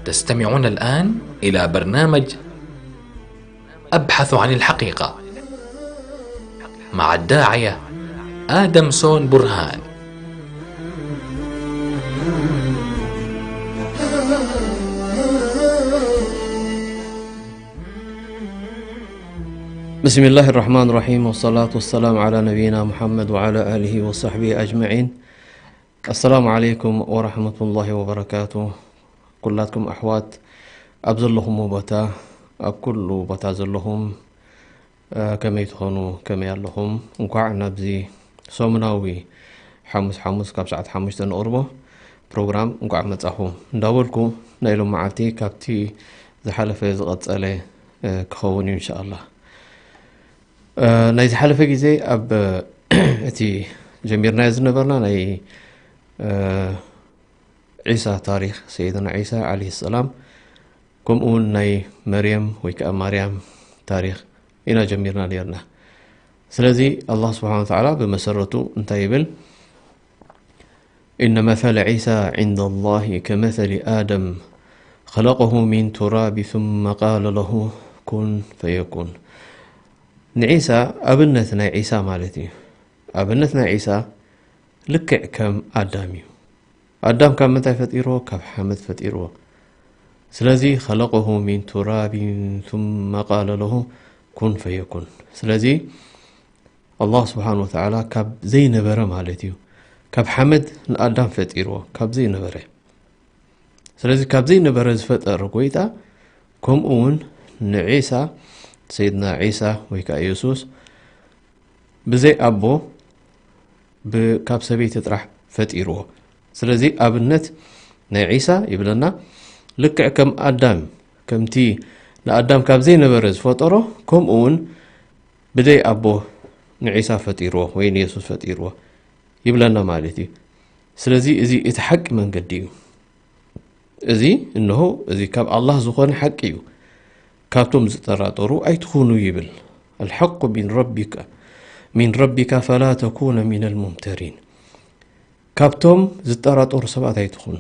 تستمعون الآن إلى برنامج أبحث عن الحقيقة مع الداعية آدم سون برهان. بسم الله الرحمن الرحيم، والصلاة والسلام على نبينا محمد وعلى آله وصحبه أجمعين. السلام عليكم ورحمة الله وبركاته. ኩላትኩም ኣሕዋት ኣብ ዘለኹም ቦታ፣ ኣብ ኩሉ ቦታ ዘለኹም፣ እ፣ ከመይ ትኾኑ፣ ከመይ ኣለኹም? እንኳዕ ናብዚ ሰሙናዊ ሓሙስ ሓሙስ ካብ ሰዓት ሓሙሽተ ንቕርቦ ፕሮግራም እንኳዕ መጻኹም እንዳበልኩ፣ ናይ ሎም መዓልቲ ካብቲ ዝሓለፈ ዝቐጸለ፣ እ፣ ክኸውን እዩ እንሻኣላህ። እ፣ ናይ ዝሓለፈ ግዜ ኣብ እቲ ጀሚርናዮ ዝነበርና ናይ፣ እ፣ ዒሳ ታሪኽ፣ ሰይድና ዒሳ ዓለይሂ ሰላም፣ ከምኡ እውን ናይ መርየም ወይ ከኣ ማርያም ታሪኽ ኢና ጀሚርና ነይርና። ስለዚ ኣላህ ስብሓነ ወተዓላ ብመሰረቱ እንታይ ይብል? إن مثل عيسى عند الله كمثل آدم خلقه من تراب ثم قال له كن فيكون. ንዒሳ ኣብነት ናይ ዒሳ ማለት እዩ። ኣብነት ናይ ዒሳ ልክዕ ከም ኣዳም እዩ። ኣዳም ካብ ምንታይ ፈጢርዎ? ካብ ሓመድ ፈጢርዎ። ስለዚ خلقه من تراب ثم قال له كن فيكون። ስለዚ ኣላህ ስብሓነ ወተዓላ ካብ ዘይነበረ ማለት እዩ፣ ካብ ሓመድ ንኣዳም ፈጢርዎ፣ ካብ ዘይነበረ። ስለዚ ካብ ዘይነበረ ዝፈጠረ ጎይታ፣ ከምኡ እውን ንዒሳ፣ ሰይድና ዒሳ ወይ ከዓ የሱስ፣ ብዘይ ኣቦ ብ-፣ ካብ ሰበይቲ ጥራሕ ፈጢርዎ። ስለዚ ኣብነት ናይ ዒሳ ይብለና፣ ልክዕ ከም ኣዳም፣ ከምቲ ንኣዳም ካብ ዘይነበረ ዝፈጠሮ፣ ከምኡ እውን ብዘይ ኣቦ ንዒሳ ፈጢርዎ ወይ ንየሱስ ፈጢርዎ ይብለና ማለት እዩ። ስለዚ እዚ እቲ ሓቂ መንገዲ እዩ። እዚ እንሆ፣ እዚ ካብ ኣላህ ዝኾነ ሓቂ እዩ። ካብቶም ዝጠራጠሩ ኣይትኹኑ ይብል። الحق من ربك، من ربك فلا تكون من الممترين። ካብቶም ዝጠራጠሩ ሰባት ኣይትኹኑ።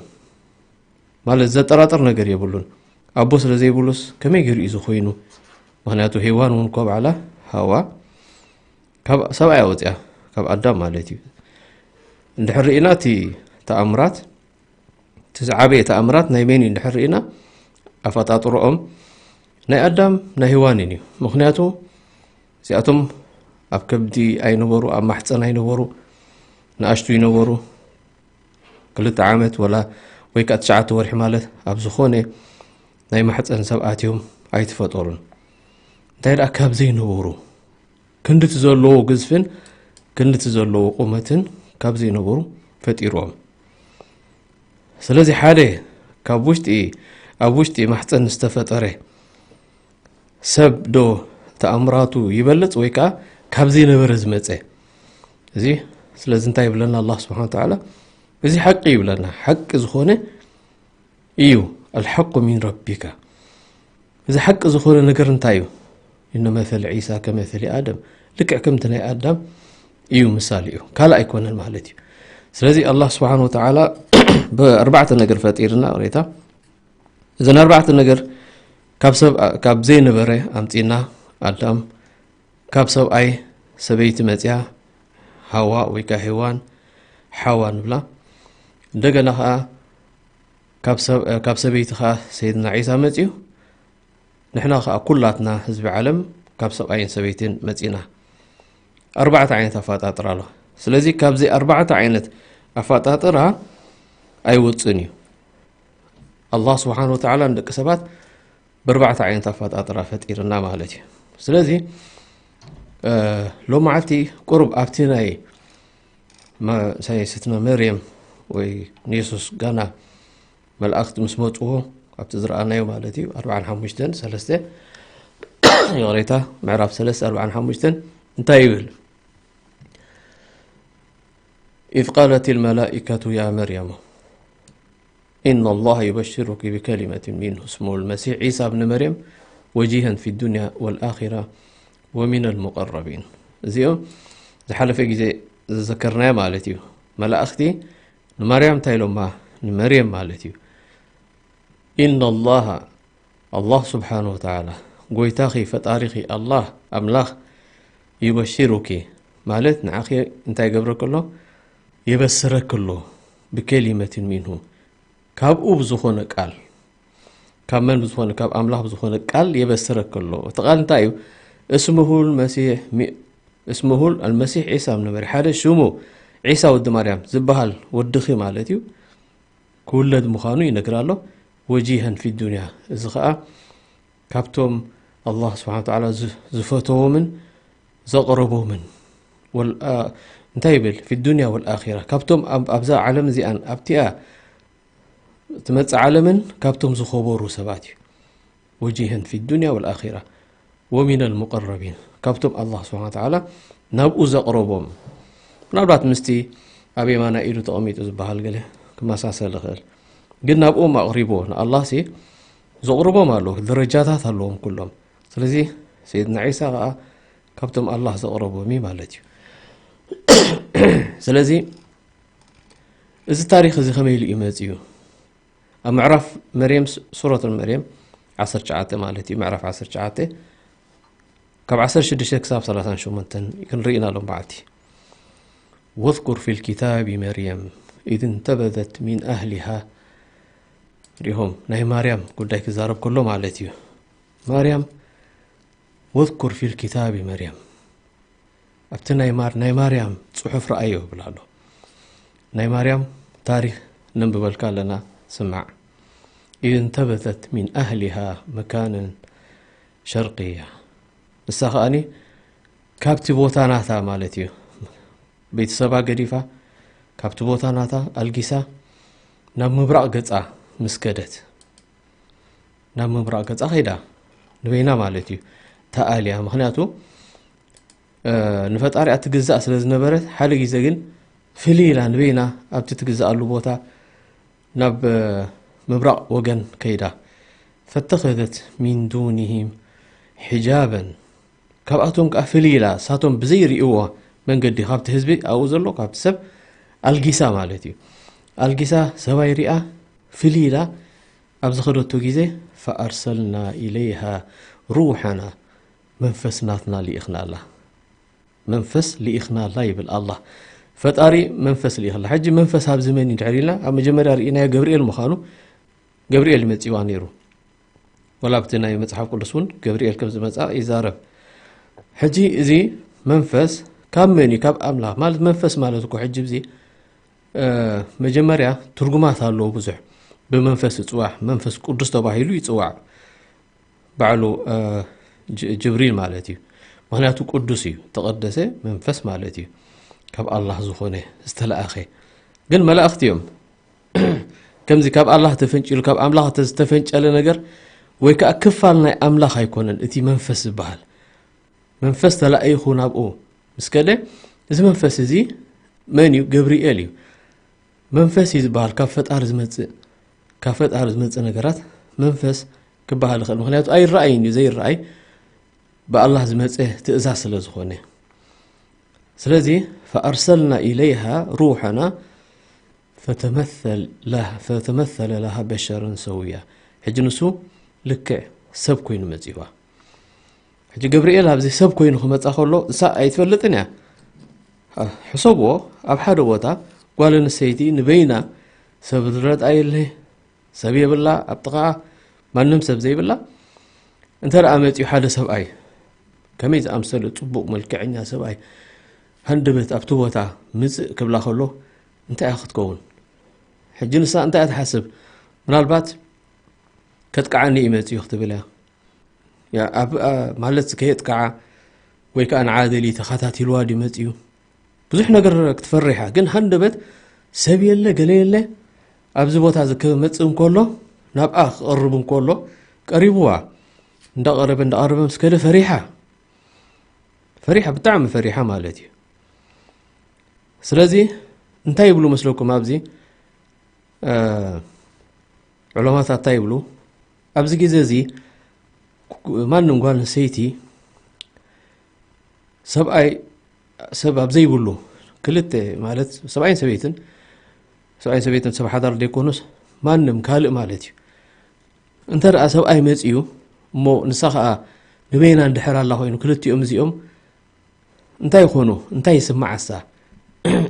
ማለት ዘጠራጥር ነገር የብሉን። ኣቦ ስለ ዘይብሉስ ከመይ ገይሩ እዩ ዝኾይኑ? ምኽንያቱ ሄዋን እውን እኮ ባዕላ ሃዋ ካብ ሰብኣያ ወፂኣ፣ ካብ ኣዳም ማለት እዩ። እንድሕር ርኢና እቲ ተኣምራት፣ እቲ ዝዓበየ ተኣምራት ናይ መን እዩ እንድሕር ርኢና፣ ኣፈጣጥሮኦም ናይ ኣዳም ናይ ሄዋንን እዩ። ምኽንያቱ እዚኣቶም ኣብ ከብዲ ኣይነበሩ፣ ኣብ ማሕፀን ኣይነበሩ፣ ንኣሽቱ ይነበሩ። ክልተ ዓመት ወላ ወይ ከዓ ትሽዓተ ወርሒ ማለት ኣብ ዝኾነ ናይ ማሕፀን ሰብ ኣትዮም ኣይተፈጠሩን። እንታይ ደኣ ካብ ዘይነበሩ፣ ክንድቲ ዘለዎ ግዝፍን ክንድቲ ዘለዎ ቁመትን ካብ ዘይነበሩ ፈጢርዎም። ስለዚ ሓደ ካብ ውሽጢ፣ ኣብ ውሽጢ ማሕፀን ዝተፈጠረ ሰብ ዶ ተኣምራቱ ይበልፅ ወይ ከዓ ካብ ዘይነበረ ዝመፀ? እዚ ስለዚ እንታይ ይብለና ኣላህ ስብሓነ ወተዓላ? እዚ ሓቂ ይብለና። ሓቂ ዝኾነ እዩ። الحق من ربك። እዚ ሓቂ ዝኾነ ነገር እንታይ እዩ? إن مثل عيسى كمثل آدم، ልክዕ ከምቲ ናይ ኣዳም እዩ ምሳሌኡ፣ ካልእ ኣይኮነን ማለት እዩ። ስለዚ ኣላህ ስብሓነ ወተዓላ ብኣርባዕተ ነገር ፈጢርና፣ ሬታ እዘን ኣርባዕተ ነገር ካብ ሰብ፣ ካብ ዘይነበረ ኣምፂና፣ ኣዳም፣ ካብ ሰብኣይ ሰበይቲ መፅያ፣ ሃዋ ወይ ከዓ ሄዋን፣ ሓዋ ንብላ። እንደገና ከዓ ካብ ሰብ-፣ ካብ ሰበይቲ ከዓ ሰይድና ዒሳ መፅዩ። ንሕና ከዓ ኩላትና ህዝቢ ዓለም ካብ ሰብኣይን ሰበይትን መፂና። ኣርባዕተ ዓይነት ኣፈጣጥራ ኣሎ። ስለዚ ካብዚ ኣርባዕተ ዓይነት ኣፈጣጥራ ኣይወፅን እዩ። ኣላህ ስብሓን ወተዓላ ንደቂ ሰባት ብኣርባዕተ ዓይነት ኣፈጣጥራ ፈጢርና ማለት እዩ። ስለዚ፣ እ፣ ሎማዓልቲ ቁሩብ ኣብቲ ናይ መ-፣ ሳይ ስትነ መርየም ወይ ንየሱስ ጋና መላእኽቲ ምስ መጽዎ፣ ኣብቲ ዝረኣናዮ ማለት እዩ፣ ኣርብዓን ሓሙሽተን፣ ሰለስተ፣ ይቕሬታ፣ ምዕራፍ ሰለስተ፣ ኣርብዓን ሓሙሽተን እንታይ ይብል? إذ قالت الملائكة يا مريم إن الله يبشرك بكلمة منه اسمه المسيح عيسى ابن مريم وجيها في الدنيا والآخرة ومن المقربين. እዚኦም ዝሓለፈ ግዜ ዝዘከርናዮ ማለት እዩ። መላእኽቲ ንማርያም እንታይ ኢሎማ? ንመርየም ማለት እዩ። إن الله ኣላህ ስብሓን ወተዓላ ጎይታኺ ፈጣሪኺ ኣላህ ኣምላኽ ዩበሽሩኪ ማለት ንዓኺ እንታይ ይገብረኪ ኣሎ? የበስረኪ ኣሎ። ብከሊመትን ሚንሁ ካብኡ ብዝኾነ ቃል ካብ መን ብዝኾነ ካብ ኣምላኽ ብዝኾነ ቃል የበስረኪ ኣሎ። እቲ ቃል እንታይ እዩ? እስምሁል መሲሕ እስምሁል ኣልመሲሕ ዒሳ እብኒ መርየም ሓደ ሽሙ ዒሳ ወዲ ማርያም ዝበሃል ወድኺ ማለት እዩ ክውለድ ምዃኑ ይነግር ኣሎ። ወጂሀን ፊ ዱንያ እዚ ኸዓ ካብቶም ኣላህ ስብሓን ወተዓላ ዝፈተዎምን ዘቕረቦምን እንታይ ይብል ፊ ዱንያ ወልኣኺራ ካብቶም ኣብዛ ዓለም እዚኣን ኣብቲኣ ትመጽእ ዓለምን ካብቶም ዝኸበሩ ሰባት እዩ። ወጂሀን ፊ ዱንያ ወልኣኺራ ወሚነል ሙቀረቢን ካብቶም ኣላህ ስብሓን ወተዓላ ናብኡ ዘቕረቦም ምናልባት ምስቲ ኣብ የማና ኢዱ ተቐሚጡ ዝበሃል ገለ ክመሳሰል ይኽእል ግን ናብኦም ኣቕሪቦ ንኣላህ ሲ ዘቕርቦም ኣለዉ ደረጃታት ኣለዎም ኩሎም ስለዚ ሰይድና ዒሳ ከዓ ካብቶም ኣላህ ዘቕረቦም እዩ ማለት እዩ ስለዚ እዚ ታሪክ እዚ ከመይ ኢሉ እዩ መፅዩ ኣብ ምዕራፍ መርየም ሱረት መርየም ዓሰርተ ትሽዓተ ማለት እዩ ምዕራፍ ዓሰርተ ትሽዓተ ካብ ዓሰርተ ሽዱሽተ ክሳብ ሰላሳን ሸሞንተን ክንርኢ ኢና ሎም በዓልቲ واذكر في الكتاب مريم إذ انتبذت من أهلها ሪሆም ናይ ማርያም ጉዳይ ክዛረብ ከሎ ማለት እዩ ማርያም واذكر في الكتاب مريم ኣብቲ ናይ ማር ናይ ማርያም ጽሑፍ ረኣዮ ይብል ኣሎ ናይ ማርያም ታሪክ ነንብበልካ ኣለና ስማዕ إذ انتبذت من أهلها مكانا شرقيا ንሳ ከኣኒ ካብቲ ቦታ ናታ ማለት እዩ ቤተሰባ ገዲፋ ካብቲ ቦታ ናታ ኣልጊሳ ናብ ምብራቕ ገጻ ምስ ከደት ናብ ምብራቕ ገጻ ከይዳ ንበይና ማለት እዩ ተኣልያ ምክንያቱ ንፈጣሪኣ ትግዛእ ስለ ዝነበረት ሓደ ግዜ ግን ፍልይ ኢላ ንበይና ኣብቲ ትግዛኣሉ ቦታ ናብ ምብራቕ ወገን ከይዳ ፈተኸዘት ሚን ዱኒሂም ሒጃበን ካብኣቶም ከዓ ፍልይ ኢላ ሳቶም ብዘይርእይዎ መንገዲ ካብቲ ህዝቢ ኣብኡ ዘሎ ካብቲ ሰብ ኣልጊሳ ማለት እዩ ኣልጊሳ ሰባይ ሪኣ ፍልይ ኢላ ኣብ ዝኸደቶ ግዜ ፈኣርሰልና ኢለይሃ ሩሓና መንፈስ ናትና ልኢኽናላ መንፈስ ልኢኽናላ ይብል ኣላህ ፈጣሪ መንፈስ ልኢኽላ ሕጂ መንፈስ ኣብዚ መን ድሕር ኢልና ኣብ መጀመርያ ርኢናዮ ገብርኤል ምዃኑ ገብርኤል ይመፅዋ ነይሩ ወላ ኣብቲ ናይ መፅሓፍ ቅዱስ እውን ገብርኤል ከም ዝመፃ ይዛረብ ሕጂ እዚ መንፈስ ካብ መን እዩ ካብ ኣምላኽ ማለት መንፈስ ማለት እኮ ሕጂ እዚ መጀመርያ ትርጉማት ኣለዎ ብዙሕ ብመንፈስ ይፅዋዕ መንፈስ ቅዱስ ተባሂሉ ይፅዋዕ ባዕሉ ጅብሪል ማለት እዩ ምክንያቱ ቅዱስ እዩ ተቐደሰ መንፈስ ማለት እዩ ካብ ኣላህ ዝኾነ ዝተለኣኸ ግን መላእኽቲ እዮም ከምዚ ካብ ኣላህ ተፈንጭሉ ካብ ኣምላኽ ዝተፈንጨለ ነገር ወይ ከዓ ክፋል ናይ ኣምላኽ ኣይኮነን እቲ መንፈስ ዝበሃል መንፈስ ተላኢኹ ናብኡ ምስ ከደ እዚ መንፈስ እዚ መን እዩ ገብርኤል እዩ መንፈስ እዩ ዝበሃል ካብ ፈጣሪ ዝመፅእ ካብ ፈጣሪ ዝመፅእ ነገራት መንፈስ ክበሃል ይኽእል ምክንያቱ ኣይረኣይን እዩ ዘይረኣይ ብኣላህ ዝመፀ ትእዛዝ ስለ ዝኾነ ስለዚ ፈኣርሰልና ኢለይሃ ሩሐና ፈተመሰለ ለሃ በሸረን ሰውያ ሕጂ ንሱ ልክዕ ሰብ ኮይኑ መፂዋ ሕጂ ገብርኤል ኣብዚ ሰብ ኮይኑ ክመፃ ከሎ እሳ ኣይትፈልጥን እያ ሕሰብዎ ኣብ ሓደ ቦታ ጓል ኣንስተይቲ ንበይና ሰብ ዝረድኣ የለ ሰብ የብላ ኣብ ጥቓኣ ማንም ሰብ ዘይብላ እንተ ደኣ መፂኡ ሓደ ሰብኣይ ከመይ ዝኣምሰለ ፅቡቕ መልክዐኛ ሰብኣይ ሃንደበት ኣብቲ ቦታ ምፅእ ክብላ ከሎ እንታይ እያ ክትከውን ሕጂ ንሳ እንታይ እያ ትሓስብ ምናልባት ከጥቅዓኒ እዩ መፂኡ ክትብል እያ ማለት ከየጥቅዓ ወይ ከዓ ንዓ ደሊ ተኸታቲልዋ ድዩ መፂኡ ብዙሕ ነገር ክትፈርሕ እያ ግን ሃንደበት ሰብ የለ ገለ የለ ኣብዚ ቦታ እዚ ክመፅእ እንከሎ ናብኣ ክቐርብ እንከሎ ቀሪብዋ እንዳቐረበ እንዳቐረበ ምስ ከደ ፈሪሓ ፈሪሓ ብጣዕሚ ፈሪሓ ማለት እዩ ስለዚ እንታይ ይብሉ መስለኩም ኣብዚ ዑለማታት እንታይ ይብሉ ኣብዚ ግዜ እዚ ማንም ጓል ኣንስተይቲ ሰብኣይ ሰብ ኣብ ዘይብሉ ክልተ ማለት ሰብኣይን ሰበይትን ሰብኣይን ሰበይትን ሰብ ሓዳር ዘይኮኑስ ማንም ካልእ ማለት እዩ እንተ ደኣ ሰብኣይ መጺኡ እሞ ንሳ ኸኣ ንበይና እንድሕር ኣላ ኮይኑ ክልቲኦም እዚኦም እንታይ ይኾኑ? እንታይ ይስምዓሳ?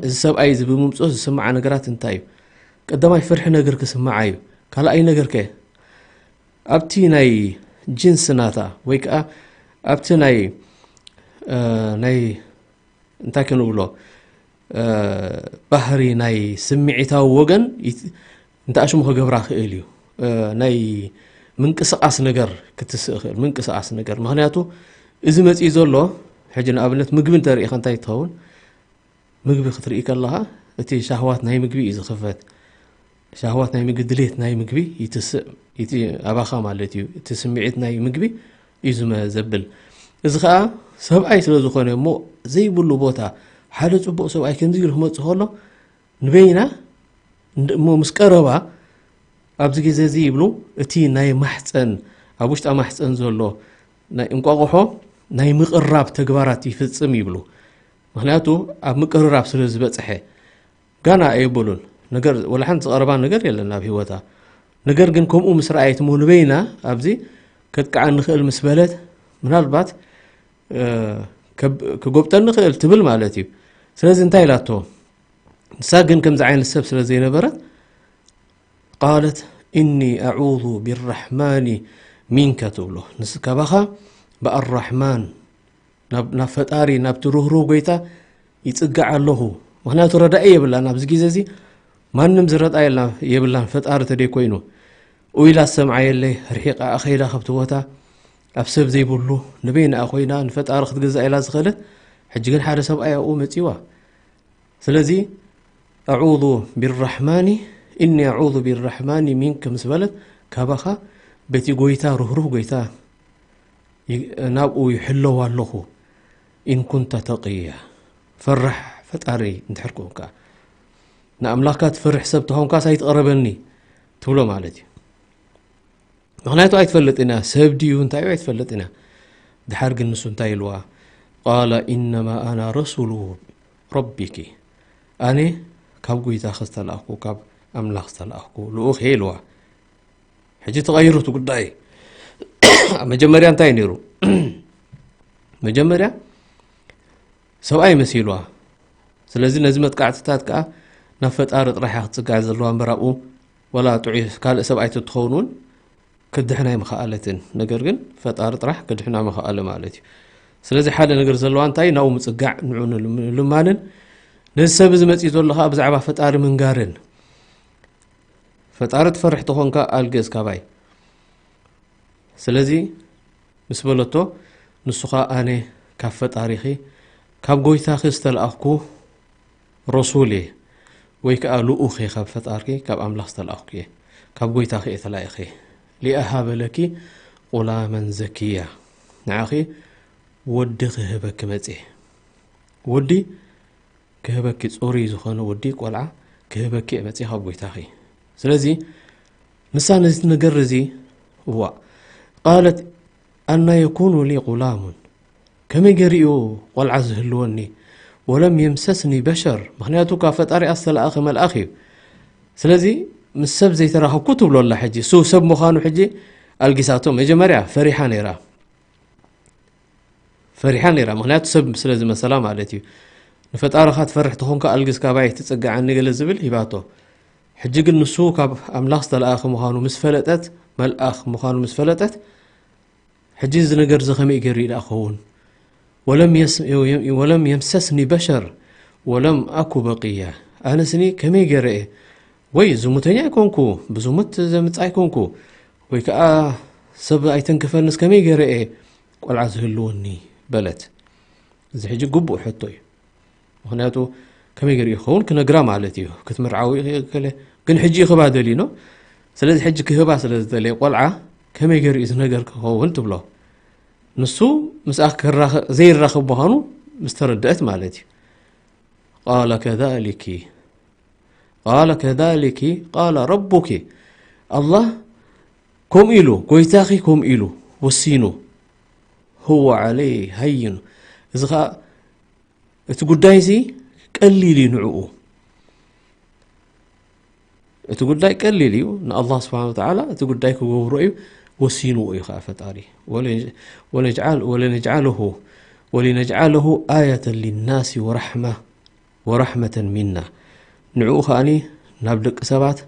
እዚ ሰብኣይ እዚ ብምምጽኡ ዝስምዓ ነገራት እንታይ እዩ? ቀዳማይ ፍርሒ ነገር ክስምዓ እዩ። ካልኣይ ነገር ከ ኣብቲ ናይ ጅንስ ናታ ወይ ከኣ ኣብቲ ናይ እ፣ ናይ እንታይ ክንብሎ እ፣ ባህሪ ናይ ስምዒታዊ ወገን ይት- እንተ ኣሽሙ ክገብራ ክእል እዩ። እ፣ ናይ ምንቅስቃስ ነገር ክትስእ ክእል ምንቅስቃስ ነገር ምክንያቱ እዚ መፂኡ ዘሎ ሕጂ ንኣብነት ምግቢ እንተሪኢኻ እንታይ ትኸውን ምግቢ ክትርኢ ከለኻ እቲ ሻህዋት ናይ ምግቢ እዩ ዝኽፈት ሻህዋት ናይ ምግቢ ድሌት ናይ ምግቢ ይትስእ እቲ ኣባኻ ማለት እዩ እቲ ስምዒት ናይ ምግቢ እዩ ዝመ ዘብል እዚ ከዓ ሰብኣይ ስለ ዝኾነ እሞ ዘይብሉ ቦታ ሓደ ፅቡቕ ሰብኣይ ከምዚ ኢሉ ክመፅእ ከሎ ንበይና እሞ ምስ ቀረባ ኣብዚ ግዜ እዚ ይብሉ እቲ ናይ ማሕፀን ኣብ ውሽጣ ማሕፀን ዘሎ ናይ እንቋቑሖ ናይ ምቕራብ ተግባራት ይፍፅም ይብሉ ምክንያቱ ኣብ ምቅርራብ ስለ ዝበፅሐ ጋና ኣየበሉን ነገር ወላ ሓንቲ ዝቐረባ ነገር የለን ኣብ ህይወታ ነገር ግን ከምኡ ምስ ረኣየት እሞ ንበይና ኣብዚ ከጥቅዓ ንኽእል ምስ በለት ምናልባት ክጎብጠኒ ክእል ትብል ማለት እዩ ስለዚ እንታይ ኢላቶ ንሳ ግን ከምዚ ዓይነት ሰብ ስለ ዘይነበረት ቃለት እኒ ኣዑዙ ብራሕማኒ ሚንከ ትብሎ ንስ ካባኻ ብኣራሕማን ናብ ናብ ፈጣሪ ናብቲ ርህሩህ ጎይታ ይጽጋዕ ኣለኹ ምክንያቱ ረዳኢ የብላን ኣብዚ ግዜ እዚ ማንም ዝረድኣ የብላን ፈጣሪ ተደይ ኮይኑ ኡይላ ዝሰምዓየለይ ርሒቃ ኣኸይዳ ካብቲ ቦታ ኣብ ሰብ ዘይብሉ ንበይንኣ ኮይና ንፈጣሪ ክትግዛእ ኢላ ዝኸደት ሕጂ ግን ሓደ ሰብኣይ ኣብኡ መጺዋ ስለዚ ኣዑዙ ቢራሕማኒ እኒ ኣዑዙ ቢራሕማኒ ሚንክ ምስ በለት ካባኻ በቲ ጎይታ ርህሩህ ጎይታ ናብኡ ይሕለው ኣለኹ ኢን ኩንተ ተቅያ ፈራሕ ፈጣሪ እንድሕር ኮንካ ንኣምላኽካ ትፈርሕ ሰብ ተኾንካስ ኣይትቐረበኒ ትብሎ ማለት እዩ ምኽንያቱ ኣይትፈልጥን እያ ሰብ ድዩ እንታይ እዩ ኣይትፈልጥን እያ ድሓር ግን ንሱ እንታይ ኢልዋ ቃለ ኢነማ ኣና ረሱሉ ረቢኪ ኣነ ካብ ጎይታኺ ዝተላእኩ ካብ ኣምላኽ ዝተላእኩ ልኡኽ እየ ኢልዋ ሕጂ ተቐይሩ እቲ ጉዳይ ኣብ መጀመርያ እንታይ ነይሩ መጀመርያ ሰብኣይ መሲልዋ ስለዚ ነዚ መጥቃዕትታት ከዓ ናብ ፈጣሪ ጥራሕ ክትፅጋዕ ዘለዋ እምበር ኣብኡ ወላ ጥዑይ ካልእ ሰብኣይ ተትኸውን እውን ክድሕና ኣይምኸኣለትን ነገር ግን ፈጣሪ ጥራሕ ክድሕና ምኸኣለ ማለት እዩ ስለዚ ሓደ ነገር ዘለዋ እንታይ ናብኡ ምፅጋዕ ንዑ ልማንን ነዚ ሰብ እዚ መፅኡ ዘሎ ከዓ ብዛዕባ ፈጣሪ ምንጋርን ፈጣሪ ትፈርሕ ተኾንካ ኣልግስ ካባይ ስለዚ ምስ በለቶ ንሱ ኸኣ ኣነ ካብ ፈጣሪኺ ካብ ጎይታኺ ዝተላእኽኩ ረሱል እየ ወይ ከኣ ልኡኽ እየ ካብ ፈጣርኪ ካብ ኣምላኽ ዝተላእኽኩ እየ ካብ ጎይታኺ እየ ተላኢኸ ሊኣሃበ ለኪ ቁላመን ዘኪያ ንዓኺ ወዲ ክህበኪ መጽየ ወዲ ክህበኪ ጽሩይ ዝኾነ ወዲ ቆልዓ ክህበኪ እየ መጺእ ካብ ጎይታኺ። ስለዚ ንሳ ነዚ ነገር እዚ እዋእ ቃለት ኣና የኩኑ ሊ ቁላሙን ከመይ ገይሩ እዩ ቆልዓ ዝህልወኒ ወለም የምሰስኒ በሸር ምኽንያቱ ካብ ፈጣሪኣ ዝተለኣኸ መልኣኽ እዩ። ስለዚ ምስ ሰብ ዘይተራኸብኩ ትብሎ ኣላ ሕጂ እሱ ሰብ ምዃኑ ሕጂ ኣልጊሳቶ መጀመርያ ፈሪሓ ነይራ። ፈሪሓ ነይራ፣ ምኽንያቱ ሰብ ስለ ዝመሰላ ማለት እዩ። ንፈጣርኻ ትፈርሕ ተኾንካ ኣልግስ ካባይ ትጽግዓኒ ገለ ዝብል ሂባቶ። ሕጂ ግን ንሱ ካብ ኣምላኽ ዝተለኣኸ ምዃኑ ምስ ፈለጠት፣ መልኣኽ ምዃኑ ምስ ፈለጠት፣ ሕጂ እዚ ነገር እዚ ከመይ ገይሩ እዩ ደኣ ክኸውን? ወለም የስ-፣ ወለም የምሰስኒ በሸር ወለም ኣኩ በቅያ። ኣነስኒ ከመይ ገይረ እየ? ወይ ዝሙተኛ ኣይኮንኩ፣ ብዝሙት ዘምጽእ ኣይኮንኩ፣ ወይ ከኣ ሰብ ኣይተንክፈንስ ከመይ ገይረ እየ? ቆልዓ ዝህልወኒ በለት። እዚ ሕጂ ግቡእ ሕቶ እዩ። ምኽንያቱ ከመይ ገይሩ ይኸውን ክነግራ ማለት እዩ። ክትምርዓው ይኽእል፣ ግን ሕጂ ክህባ ደልዩ ነው። ስለዚ ሕጂ ክህባ ስለ ዝደለየ ቆልዓ ከመይ ገይሩ እዩ ዝነገር ክኸውን ትብሎ። ንሱ ምስኣ ክራኸ-፣ ዘይራኸብ ምዃኑ ምስ ተረድአት ማለት እዩ። ቃለ ከዛሊኪ ቃለ ከዛሊኪ ቃለ ረቡኪ ኣላህ ከምኡ ኢሉ፣ ጎይታኺ ከምኡ ኢሉ ወሲኑ። ሁወ ዓለይ ሃይኑ። እዚ ኸዓ እቲ ጉዳይ እዚ ቀሊል እዩ ንዕኡ። እቲ ጉዳይ ቀሊል እዩ። ንኣላህ ስብሓን ወተዓላ እቲ ጉዳይ ክገብሮ እዩ፣ ወሲንዎ እዩ ከዓ ፈጣሪ። ወለንጅዓል ወለነጅዓለሁ ወሊነጅዓለሁ ኣየተን ሊናሲ ወራሕማ ወራሕመተን ሚና፣ ንዕኡ ከኣኒ ናብ ደቂ ሰባት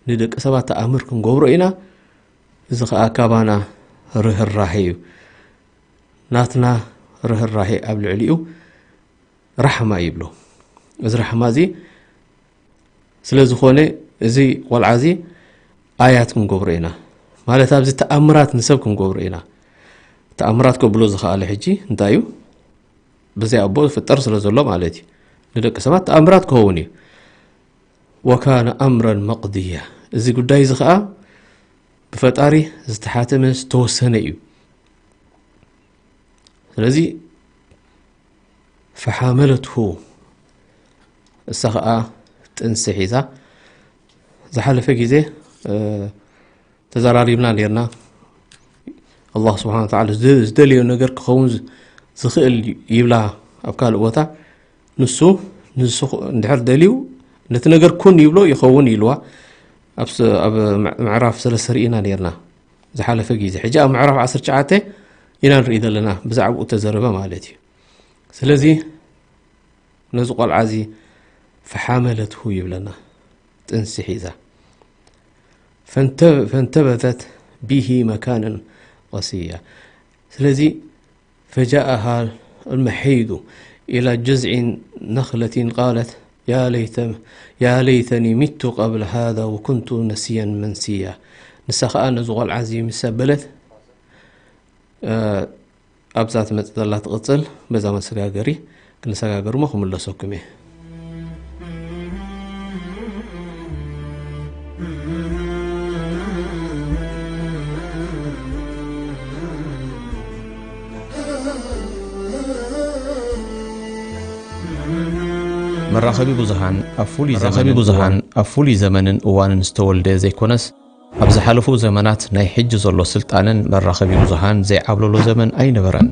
ንደቂ ሰባት ተኣምር ክንገብሮ ኢና። እዚ ከኣ ካባና ርህራሄ እዩ። ናትና ርህራሄ ኣብ ልዕሊኡ ራሕማ ይብሎ። እዚ ራሕማ እዚ ስለ ዝኾነ እዚ ቆልዓ እዚ ኣያት ክንገብሮ ኢና፣ ማለት ኣብዚ ተኣምራት ንሰብ ክንገብሮ ኢና። ተኣምራት ከብሎ ዝኸኣለ ሕጂ እንታይ እዩ? ብዘይ ኣቦ ዝፍጠር ስለ ዘሎ ማለት እዩ። ንደቂ ሰባት ተኣምራት ክኸውን እዩ። ወካነ ኣምረን መቕድያ፣ እዚ ጉዳይ እዚ ኸዓ ብፈጣሪ ዝተሓተመ ዝተወሰነ እዩ። ስለዚ ፈሓመለትሁ፣ እሳ ኸዓ ጥንሲ ሒዛ። ዝሓለፈ ግዜ ተዘራሪብና ኔርና። ኣላህ ስብሓን ወተዓላ ዝደልዮ ነገር ክኸውን ዝኽእል ይብላ ኣብ ካልእ ቦታ። ንሱ ንሱ እንድሕር ደልዩ ነቲ ነገር ኩን ይብሎ ይኸውን ኢልዋ። ኣብ ምዕራፍ ሰለስተ ርኢና ኔርና ዝሓለፈ ግዜ። ሕጂ ኣብ ምዕራፍ ዓሰርተ ትሽዓተ ኢና ንርኢ ዘለና፣ ብዛዕባኡ ተዘረበ ማለት እዩ። ስለዚ ነዚ ቆልዓ እዚ ፈሓመለትሁ ይብለና፣ ጥንሲ ሒዛ። ፈንተበተት ቢሂ መካነን ቀስያ። ስለዚ ፈጃኣሃ ልመሒዱ ኢላ ጀዝዒ ነኽለቲን ቃለት ያ ለይተኒ ሚቱ ቀብለ ሃዛ ወኩንቱ ነስያን መንስያ። ንሳ ኸዓ ነዚ ቆልዓ እዚ ምስ ኣበለት ኣብዛ ትመጽእ ዘላ ትቕጽል፣ በዛ መሰጋገሪ ክንሰጋገር እሞ ክምለሰኩም እየ። መራኸቢ ብዙሃን ኣብ ፍሉይ ዘመንን እዋንን ዝተወልደ ዘይኮነስ፣ ኣብ ዝሓለፉ ዘመናት ናይ ሕጂ ዘሎ ስልጣነን መራኸቢ ብዙሃን ዘይዓብለሎ ዘመን ኣይነበረን።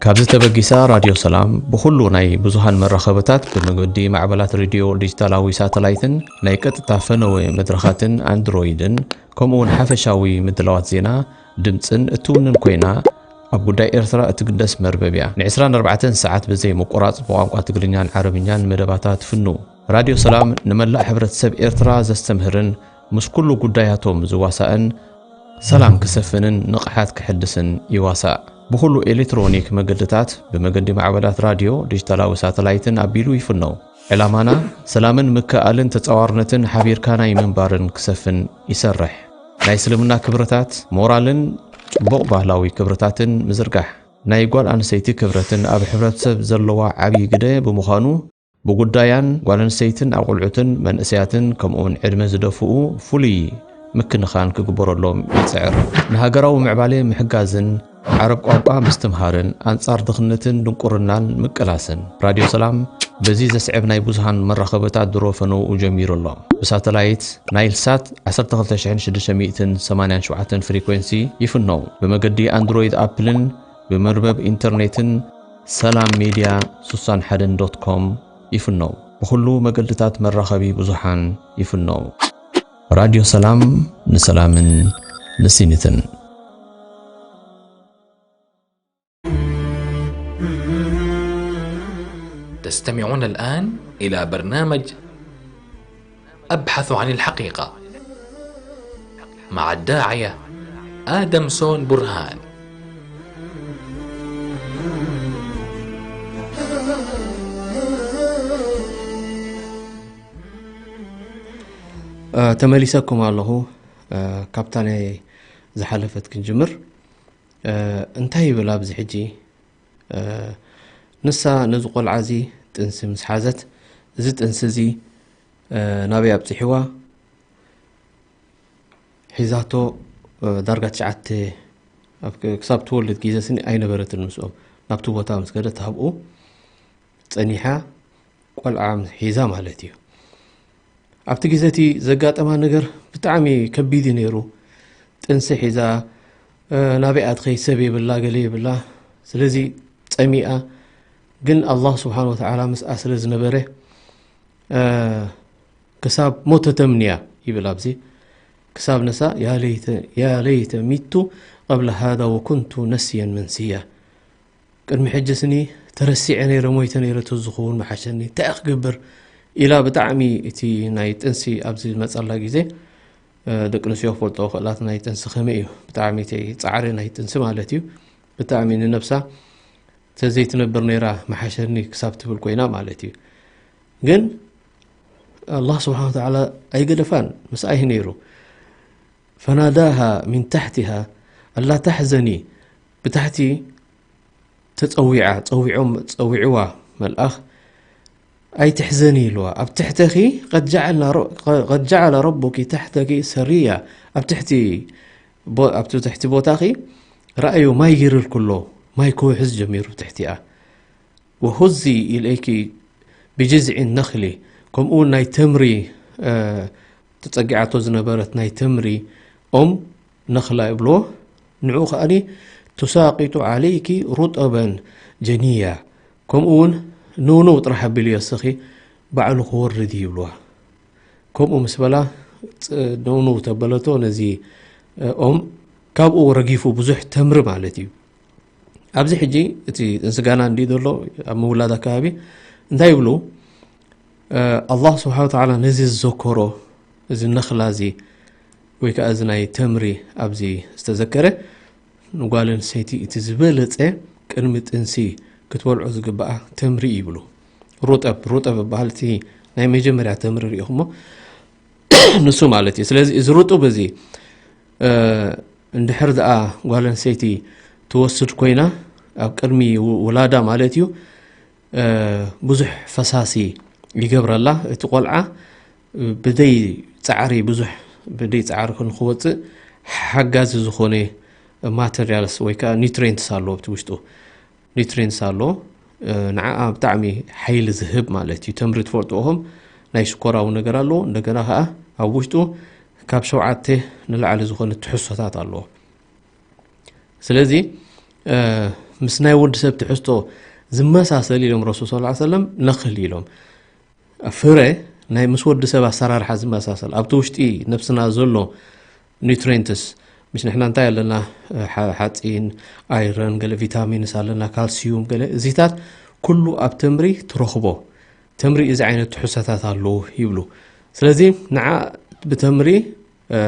ካብዚ ተበጊሳ ራድዮ ሰላም ብኹሉ ናይ ብዙሃን መራኸብታት ብመገዲ ማዕበላት ሬድዮ ዲጂታላዊ ሳተላይትን ናይ ቀጥታ ፈነወ መድረኻትን ኣንድሮይድን ከምኡውን ሓፈሻዊ ምድላዋት ዜና ድምጽን እትውንን ኮይና ኣብ ጉዳይ ኤርትራ እትግደስ መርበብ እያ። ን ዕስራን ኣርባዕተን ሰዓት ብዘይ ምቁራጽ ብቋንቋ ትግርኛን ዓረብኛን መደባታ ትፍኑ። ራድዮ ሰላም ንመላእ ሕብረተሰብ ኤርትራ ዘስተምህርን ምስ ኩሉ ጉዳያቶም ዝዋሳእን ሰላም ክሰፍንን ንቕሓት ክሕድስን ይዋሳእ። ብኹሉ ኤሌክትሮኒክ መገድታት ብመገዲ ማዕበላት ራድዮ፣ ዲጂታላዊ ሳተላይትን ኣቢሉ ይፍነው። ዕላማና ሰላምን ምክእኣልን ተጻዋርነትን ሓቢርካ ናይ ምንባርን ክሰፍን ይሰርሕ። ናይ እስልምና ክብርታት፣ ሞራልን ጽቡቕ ባህላዊ ክብርታትን ምዝርጋሕ። ናይ ጓል ኣንስተይቲ ክብረትን ኣብ ሕብረተሰብ ዘለዋ ዓብዪ ግደ ብምዃኑ፣ ብጉዳያን ጓል ኣንስተይትን ኣቑልዑትን መንእሰያትን ከምኡውን ዕድመ ዝደፍኡ ፍሉይ ምክንኻን ክግበረሎም ይጽዕር። ንሃገራዊ ምዕባለ ምሕጋዝን ዓረብ ቋንቋ ምስትምሃርን ኣንጻር ድኽነትን ድንቁርናን ምቅላስን። ራድዮ ሰላም በዚ ዘስዕብ ናይ ብዙሃን መራኸብታት ድሮ ፈነውኡ ጀሚሩ ኣሎ። ብሳተላይት ናይል ሳት ዓሰርተ ክልተ ሽሕን ሽዱሽተ ሚእትን ሰማንያን ሸውዓተን ፍሪኮንሲ ይፍነው። ብመገዲ ኣንድሮይድ ኣፕልን ብመርበብ ኢንተርኔትን ሰላም ሜድያ ስሳን ሓደን ዶት ኮም ይፍነው። ብኹሉ መገድታት መራኸቢ ብዙሓን ይፍነው። ራድዮ ሰላም ንሰላምን ንስኒትን። تستمعون الآن إلى برنامج أبحث عن الحقيقة مع الداعية آدم سون برهان. ተመሊሰኩም ኣለኹ። ካብታ ናይ ዝሓለፈት ክንጅምር። እንታይ ይብል ኣብዚ ሕጂ? ንሳ ነዚ ቆልዓ እዚ ጥንሲ ምስ ሓዘት፣ እዚ ጥንሲ እዚ ናበይ ኣብፅሕዋ? ሒዛቶ ዳርጋ ትሽዓተ፣ ክሳብ ትወልድ ግዜ ስኒ ኣይነበረትን ምስኦም። ናብቲ ቦታ ምስ ከደት ኣብኡ ጸኒሓ ቆልዓ ሒዛ ማለት እዩ። ኣብቲ ግዜ እቲ ዘጋጠማ ነገር ብጣዕሚ ከቢድ እዩ ነይሩ። ጥንሲ ሒዛ፣ ናበይኣ ትኸይድ፣ ሰብ የብላ፣ ገለ የብላ። ስለዚ ጸሚኣ፣ ግን ኣላህ ስብሓን ወተዓላ ምስኣ ስለ ዝነበረ፣ ክሳብ ሞተ ተምንያ ይብል ኣብዚ። ክሳብ ንሳ፣ "ያ ለይተ፣ ያ ለይተ ሚቱ ቀብለ ሃዛ ወኩንቱ ነስየን መንስያ። ቅድሚ ሕጅስኒ ተረሲዐ ነይረ፣ ሞይተ ነይረ፣ ተዝኸውን መሓሸኒ፣ እንታይ እየ ክገብር?" ኢላ ብጣዕሚ እቲ ናይ ጥንሲ ኣብዚ ዝመጸላ ግዜ፣ እ፣ ደቂ ኣንስትዮ ክፈልጦ ክእላት ናይ ጥንሲ ከመይ እዩ። ብጣዕሚ እቲ ጻዕሪ ናይ ጥንሲ ማለት እዩ። ብጣዕሚ ንነብሳ ተዘይትነብር ነይራ መሓሸኒ ክሳብ ትብል ኮይና ማለት እዩ። ግን ኣላህ ስብሓነ ወተዓላ ኣይገደፋን፣ ምስኣ እዩ ነይሩ። ፈናዳሃ ሚን ታሕቲሃ ኣላ ታሕዘኒ፣ ብታሕቲ ተጸዊዓ፣ ጸዊዖም፣ ጸዊዕዋ መልኣኽ፣ "ኣይትሕዘኒ" ኢልዋ። "ኣብ ትሕተኺ ቀድ ጀዐልና ረ-፣ ቀድ ጀዐለ ረቡኪ ታሕተኪ ሰርያ"፣ ኣብ ትሕቲ ቦ-፣ ኣብቲ ትሕቲ ቦታኺ ረኣዩ ማይ ገይርልኩ ኣሎ፣ ማይ ክውሕዝ ጀሚሩ ትሕቲኣ። "ወሁዚ ኢለይኪ ብጅዝዒ ነኽሊ"፣ ከምኡ እውን ናይ ተምሪ፣ እ፣ ተጸጊዓቶ ዝነበረት ናይ ተምሪ ኦም ነኽላ ይብልዎ፣ ንዕኡ ከኣኒ "ቱሳቂጡ ዓለይኪ ሩጠበን ጀንያ"፣ ከምኡ እውን ንውንው ጥራሕ ኣቢሉ እስኺ ባዕሉ ክወርድ እዩ ይብልዋ። ከምኡ ምስ በላ፣ ጽ-፣ ንውንው ተበለቶ ነዚ፣ እ፣ ኦም፣ ካብኡ ረጊፉ ብዙሕ ተምሪ ማለት እዩ። ኣብዚ ሕጂ እቲ ጥንሲ ጋና እንዲ ዘሎ ኣብ ምውላድ ኣካባቢ እንታይ ይብሉ? እ፣ ኣላህ ስብሓነ ወተዓላ ነዚ ዝዘከሮ፣ እዚ ነኽላ እዚ ወይ ከዓ እዚ ናይ ተምሪ ኣብዚ ዝተዘከረ፣ ንጓል ኣንስተይቲ እቲ ዝበለጸ ቅድሚ ጥንሲ ክትበልዖ ዝግባኣ ተምሪ እዩ ይብሉ። ሩጠብ፣ ሩጠብ ይበሃል፣ እቲ ናይ መጀመርያ ተምሪ ርኢኹሞ ንሱ ማለት እዩ። ስለዚ እዚ ሩጡብ እዚ፣ እ፣ እንድሕር ደኣ ጓል ኣንስተይቲ ትወስድ ኮይና፣ ኣብ ቅድሚ ው-፣ ውላዳ ማለት እዩ፣ እ፣ ብዙሕ ፈሳሲ ይገብረላ። እቲ ቆልዓ ብደይ ጻዕሪ፣ ብዙሕ ብደይ ጻዕሪ ንክወጽእ ሓጋዚ ዝኾነ ማተርያልስ ወይ ከዓ ኒውትሪየንትስ ኣሎ ኣብቲ ውሽጡ። ኒውትሪየንትስ ኣሎ፣ እ፣ ንዓኣ ብጣዕሚ ሓይሊ ዝህብ ማለት እዩ። ተምሪ ትፈልጥዎም ናይ ሽኮራዊ ነገር ኣለዎ። እንደገና ከዓ ኣብ ውሽጡ ካብ ሸውዓተ ንላዕሊ ዝኾነ ትሕዝቶታት ኣለዎ። ስለዚ፣ እ፣ ምስ ናይ ወዲ ሰብ ትሕዝቶ ዝመሳሰል ኢሎም ረሱል ሰለላሁ ዐለይሂ ወሰለም ነኽል ኢሎም። ፍረ ናይ ምስ ወዲ ሰብ ኣሰራርሓ ዝመሳሰል፣ ኣብቲ ውሽጢ ነብስና ዘሎ ኒውትሪየንትስ፣ ምስ ንሕና እንታይ ኣለና? ሓ-፣ ሓፂን፣ ኣይረን፣ ገለ ቪታሚንስ ኣለና፣ ካልሲዩም፣ ገለ እዚታት ኩሉ ኣብ ተምሪ ትረኽቦ። ተምሪ እዚ ዓይነት ትሕዝቶታት ኣለዎ ይብሉ። ስለዚ ንዓ ብተምሪ፣ እ፣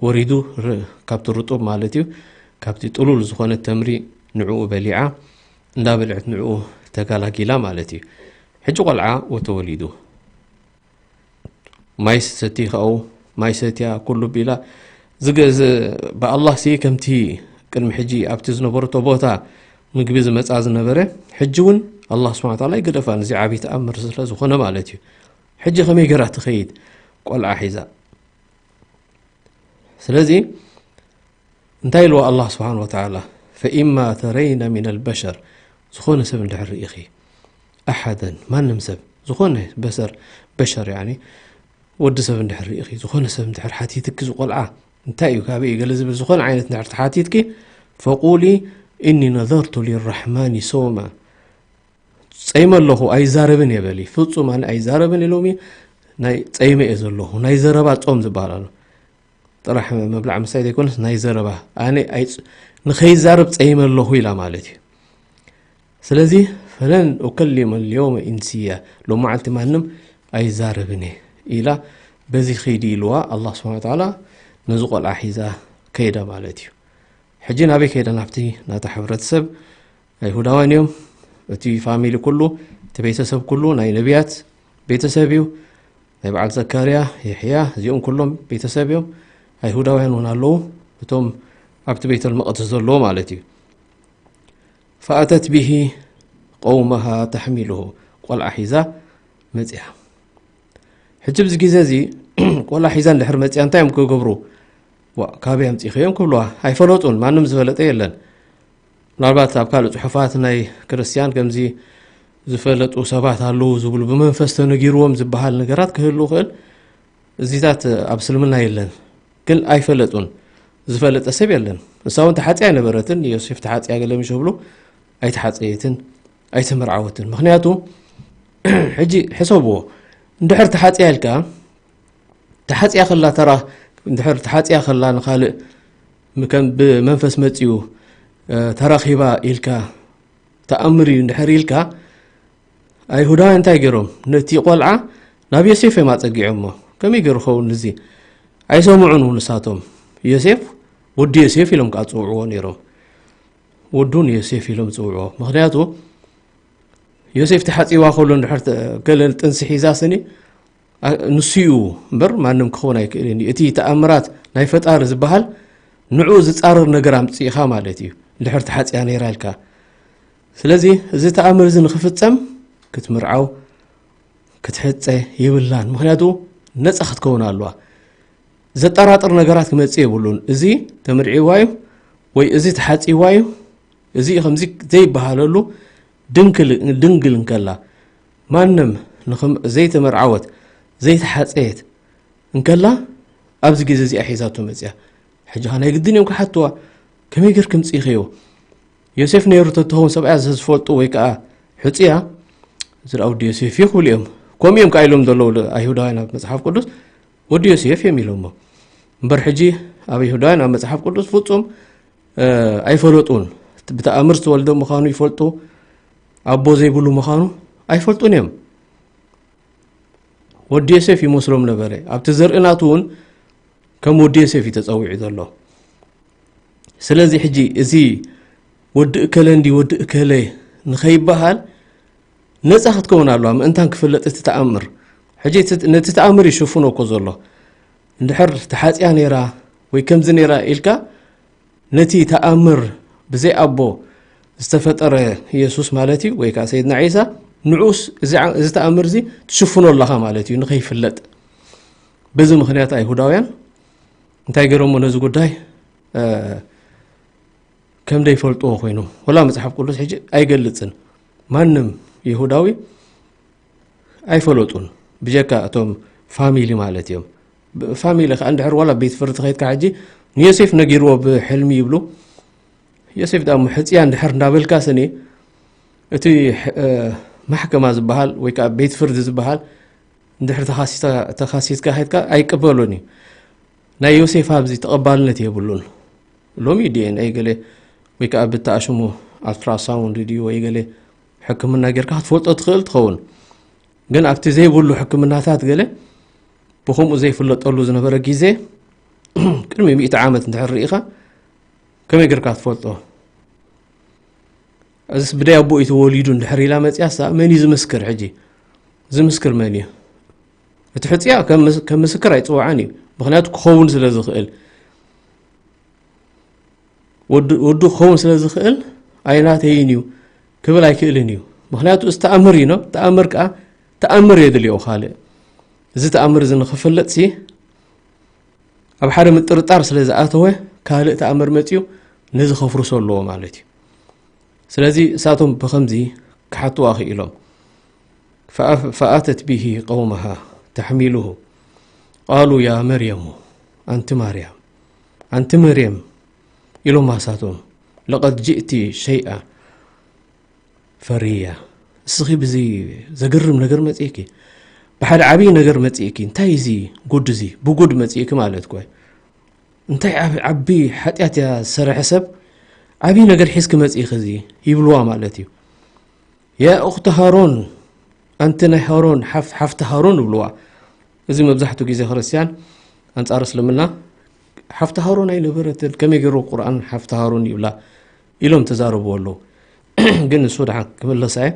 ወሪዱ ር-፣ ካብቲ ርጡብ ማለት እዩ፣ ካብቲ ጥሉል ዝኾነ ተምሪ ንዕኡ በሊዓ፣ እንዳበልዐት ንዕኡ ተጋላጊላ ማለት እዩ። ሕጂ ቆልዓ ወተወሊዱ። ማይ ሰቲ ከኡ፣ ማይ ሰትያ፣ ኩሉ ቢላ ዝገ-፣ ዝ-፣ ብኣላህ ሲ ከምቲ ቅድሚ ሕጂ ኣብቲ ዝነበረቶ ቦታ ምግቢ ዝመጻ ዝነበረ፣ ሕጂ እውን ኣላህ ስብሓነ ወተዓላ ኣይገደፋን፣ እዚ ዓብዪ ተኣምር ስለ ዝኾነ ማለት እዩ። ሕጂ ከመይ ገይራ ትኸይድ ቆልዓ ሒዛ? ስለዚ እንታይ ኢልዎ ኣላህ ስብሓነ ወተዓላ? "ፈኢማ ተረይነ ሚነል በሸር"፣ ዝኾነ ሰብ እንድሕር ርኢኺ፣ ኣሓደን፣ ማንም ሰብ፣ ዝኾነ በሰር፣ በሸር ያኒ፣ ወዲ ሰብ እንድሕር ርኢኺ፣ ዝኾነ ሰብ እንድሕር ሓቲትኪ፣ "እዚ ቆልዓ እንታይ እዩ፣ ካበይ እዩ?" ገለ ዝብል ዝኾነ ዓይነት እንድሕር ተሓቲትኪ፣ "ፈቁሊ እኒ ነዘርቱ ሊራሕማኒ ሶማ"፣ "ጸይመ ኣለኹ፣ ኣይዛረብን እየ" በሊ። ፍጹም ኣነ ኣይዛረብን ኢሎሚ፣ ናይ ጸይመ እየ ዘለኹ። ናይ ዘረባ ጾም ዝበሃል ኣሎ። ጥራሕ ምብላዕ ምስታይ ዘይኮነስ ናይ ዘረባ። ኣነ ኣይጽ-፣ ንኸይዛረብ ጸይመ ኣለኹ ኢላ ማለት እዩ። ስለዚ፣ "ፈለን ኡከሊመ ልየውመ ኢንስያ"፣ ሎመዓልቲ ማንም ኣይዛረብን እየ ኢላ፣ በዚ ኸይዲ ኢልዋ፣ ኣላህ ስብሓነ ወተዓላ ነዚ ቆልዓ ሒዛ ከይዳ ማለት እዩ። ሕጂ ናበይ ከይዳ? ናብቲ ናታ ሕብረተሰብ፣ ኣይሁዳውያን እዮም። እቲ ፋሚሊ ኩሉ፣ እቲ ቤተሰብ ኩሉ ናይ ነቢያት ቤተሰብ እዩ። ናይ በዓል ዘካርያ፣ የሕያ፣ እዚኦም ኩሎም ቤተሰብ እዮም። ኣይሁዳውያን እውን ኣለዉ፣ እቶም ኣብቲ ቤተል መቕደስ ዘለዉ ማለት እዩ። ፈኣተት ብሂ ቀውመሃ ተሕሚሉሁ፣ ቆልዓ ሒዛ መጽያ። ሕጂ ኣብዚ ግዜ እዚ ቆልዓ ሒዛ እንድሕር መጽያ እንታይ እዮም ክገብሩ? "ዋ፣ ካበይ ኣምጺእኽዮም?" ክብልዋ ኣይፈለጡን። ማንም ዝፈለጠ የለን። ምናልባት ኣብ ካልእ ጽሑፋት ናይ ክርስትያን ከምዚ ዝፈለጡ ሰባት ኣለዉ ዝብሉ፣ ብመንፈስ ተነጊርዎም ዝበሃል ነገራት ክህሉ ይኽእል። እዚታት ኣብ እስልምና የለን። ግን ኣይፈለጡን። ዝፈለጠ ሰብ የለን። ንሳ እውን ተሓጽያ ኣይነበረትን። ዮሴፍ ተሓጽያ ገለ ምሽ ክብሉ ኣይተሓጸየትን፣ ኣይተመርዓወትን። ምኽንያቱ ሕጂ ሕሰብዎ፣ እንድሕር ተሓጽያ ኢልካ፣ ተሓጽያ ከላ ተራ-፣ እንድሕር ተሓጽያ ከላ ንኻልእ ም-፣ ከም ብመንፈስ መጺኡ፣ እ፣ ተራኺባ ኢልካ ተኣምር እዩ እንድሕር ኢልካ፣ ኣይሁዳውያን እንታይ ገይሮም? ነቲ ቆልዓ ናብ ዮሴፍ እዮም ኣጸጊዖሞ። ከመይ ገይሩ ኸውን እዚ? ኣይሰምዑን እውን ንሳቶም። ዮሴፍ፣ ወዲ ዮሴፍ ኢሎም ከኣ ጽውዕዎ ነይሮም። ወዱ ንዮሴፍ ኢሎም ጽውዕዎ። ምኽንያቱ ዮሴፍ ተሓጺዋ ከሎ እንድሕር ተ-፣ ገለ ጥንሲ ሒዛ ስኒ፣ ኣ-፣ ንሱ እዩ እምበር ማንም ክኸውን ኣይክእልን እዩ። እቲ ተኣምራት ናይ ፈጣሪ ዝበሃል ንዕኡ ዝጻረር ነገር ኣምጺእኻ ማለት እዩ። እንድሕር ተሓጺያ ነይራ ኢልካ። ስለዚ እዚ ተኣምር እዚ ንኽፍጸም ክትምርዓው፣ ክትሕጸ የብላን። ምኽንያቱ ነጻ ክትከውን ኣለዋ። ዘጠራጥር ነገራት ክመጽእ የብሉን። እዚ ተምርዒዋ እዩ ወይ እዚ ተሓጺዋ እዩ፣ እዚ ከምዚ ዘይበሃለሉ ድንክል-፣ ድንግል እንከላ፣ ማንም ንኽም-፣ ዘይተመርዓወት፣ ዘይተሓጸየት እንከላ፣ ኣብዚ ግዜ እዚኣ ሒዛቶ መጽያ። ሕጂ ኸ ናይ ግድን እዮም ክሓትዋ፣ "ከመይ ጌርኪ ምጺእኽዮ?" ዮሴፍ ነይሩ ተትኸውን ሰብኣያ ዝፈልጡ ወይ ከኣ ሕጹያ፣ "እዚ ደኣ ወዲ ዮሴፍ እዩ" ክብሉ እዮም። ከምኡ እዮም ከኣ ኢሎም ዘለዉ ኣይሁዳውያን ኣብ መጽሓፍ ቅዱስ፣ "ወዲ ዮሴፍ" እዮም ኢሎሞ። እምበር ሕጂ ኣብ ኣይሁዳውያን ኣብ መጽሓፍ ቅዱስ ፍጹም፣ እ፣ ኣይፈለጡን። ብተኣምር ዝተወልደ ምዃኑ ይፈልጡ፣ ኣቦ ዘይብሉ ምዃኑ ኣይፈልጡን እዮም። ወዲ ዮሴፍ ይመስሎም ነበረ። ኣብቲ ዘርኢ ናቱ እውን ከም ወዲ ዮሴፍ እዩ ተጸዊዑ ዘሎ። ስለዚ ሕጂ እዚ ወዲ እከለ እንዲ ወዲ እከለ ንኸይበሃል ነጻ ክትከውን ኣለዋ፣ ምእንታን ክፍለጥ እቲ ተኣምር። ሕጂ እቲ፣ ነቲ ተኣምር ይሽፍኖ እኮ ዘሎ። እንድሕር ተሓጽያ ነይራ ወይ ከምዚ ነይራ ኢልካ፣ ነቲ ተኣምር ብዘይ ኣቦ ዝተፈጠረ ኢየሱስ ማለት እዩ፣ ወይ ከኣ ሰይድና ዒሳ፣ ንዑስ እዚ ዓ-፣ እዚ ተኣምር እዚ ትሽፍኖ ኣለኻ ማለት እዩ፣ ንኸይፍለጥ። በዚ ምኽንያት ኣይሁዳውያን እንታይ ገይሮሞ ነዚ ጉዳይ፣ እ፣ ከም ዘይፈልጥዎ ኮይኖም። ወላ መጽሓፍ ቅዱስ ሕጂ ኣይገልጽን። ማንም ይሁዳዊ ኣይፈለጡን። ብጀካ እቶም ፋሚሊ ማለት እዮም። ብ-፣ ፋሚሊ ከኣ እንድሕር ዋላ ቤት ፍርዲ ከይድካ ሕጂ ንዮሴፍ ነጊርዎ ብሕልሚ ይብሉ። ዮሴፍ ደኣ እሞ ሕጽያ እንድሕር እንዳበልካ ስኒ፣ እቲ ሕ-፣ እ፣ ማሕከማ ዝበሃል ወይ ከኣ ቤት ፍርዲ ዝበሃል እንድሕር ተኻሲታ-፣ ተኻሲትካ ከይድካ ኣይቅበሉን እዩ። ናይ ዮሴፍ ኣብዚ ተቐባልነት የብሉን። ሎሚ ዲ ኤን ኤ ገለ ወይ ከኣ ብተኣሽሙ ኣልትራሳውንድ ድዩ ወይ ገለ ሕክምና ጌርካ ክትፈልጦ ትኽእል ትኸውን። ግን ኣብቲ ዘይብሉ ሕክምናታት ገለ ብኸምኡ ዘይፍለጠሉ ዝነበረ ግዜ፣ ቅድሚ ሚእቲ ዓመት እንድሕር ርኢኻ፣ ከመይ ጌርካ ትፈልጦ? እዚስ ብደይ ኣቦ እዩ ተወሊዱ እንድሕር ኢላ መጽያሳ፣ መን እዩ ዝምስክር ሕጂ? ዝምስክር መን እዩ? እቲ ሕጽያ ከም ምስ-፣ ከም ምስክር ኣይጽውዓን እዩ። ምኽንያቱ ክኸውን ስለ ዝኽእል። ወዱ፣ ወዱ ክኸውን ስለ ዝኽእል ኣይናተይን እዩ ክብል ኣይክእልን እዩ። ምኽንያቱ እዚ ተኣምር እዩ፣ ኖ? ተኣምር ከኣ፣ ተኣምር የድልዮ ካልእ። እዚ ተኣምር እዚ ንኽፍለጥሲ፣ ኣብ ሓደ ምጥርጣር ስለ ዝኣተወ፣ ካልእ ተኣምር መጺኡ ነዚ ከፍርሶ ኣለዎ ማለት እዩ። ስለዚ እሳቶም ብኸምዚ ክሓትዋ ክኢሎም። فأ-، فأتت به قومها تحمله قالوا يا مريم، ኣንቲ ማርያም፣ ኣንቲ መርየም፣ ኢሎም ኣሳቶም፣ لقد جئت شيئا فريا። እስኺ ብዚ ዘገርም ነገር መጺእኪ፣ ብሓደ ዓብዪ ነገር መጺእኪ። እንታይ እዚ ጉድ እዚ? ብጉድ መጺእኪ ማለት እኮ እዩ። እንታይ ዓብ-፣ ዓቢ ሓጢኣት እያ ዝሰርሐ ሰብ፣ ዓቢ ነገር ሒዝኪ መጺእኺ እዚ ይብልዋ ማለት እዩ። ያ ኡኽቲ ሃሮን፣ ኣንቲ ናይ ሃሮን ሓፍ-፣ ሓፍቲ ሃሮን ይብልዋ። እዚ መብዛሕትኡ ግዜ ክርስትያን ኣንጻር እስልምና ሓፍቲ ሃሮን ኣይነበረትን፣ ከመይ ገይሩ ቁርኣን ሓፍቲ ሃሮን ይብላ ኢሎም ተዛረብዎ ኣለዉ። ግን ንሱ ደሓን ክምለሳ እየ።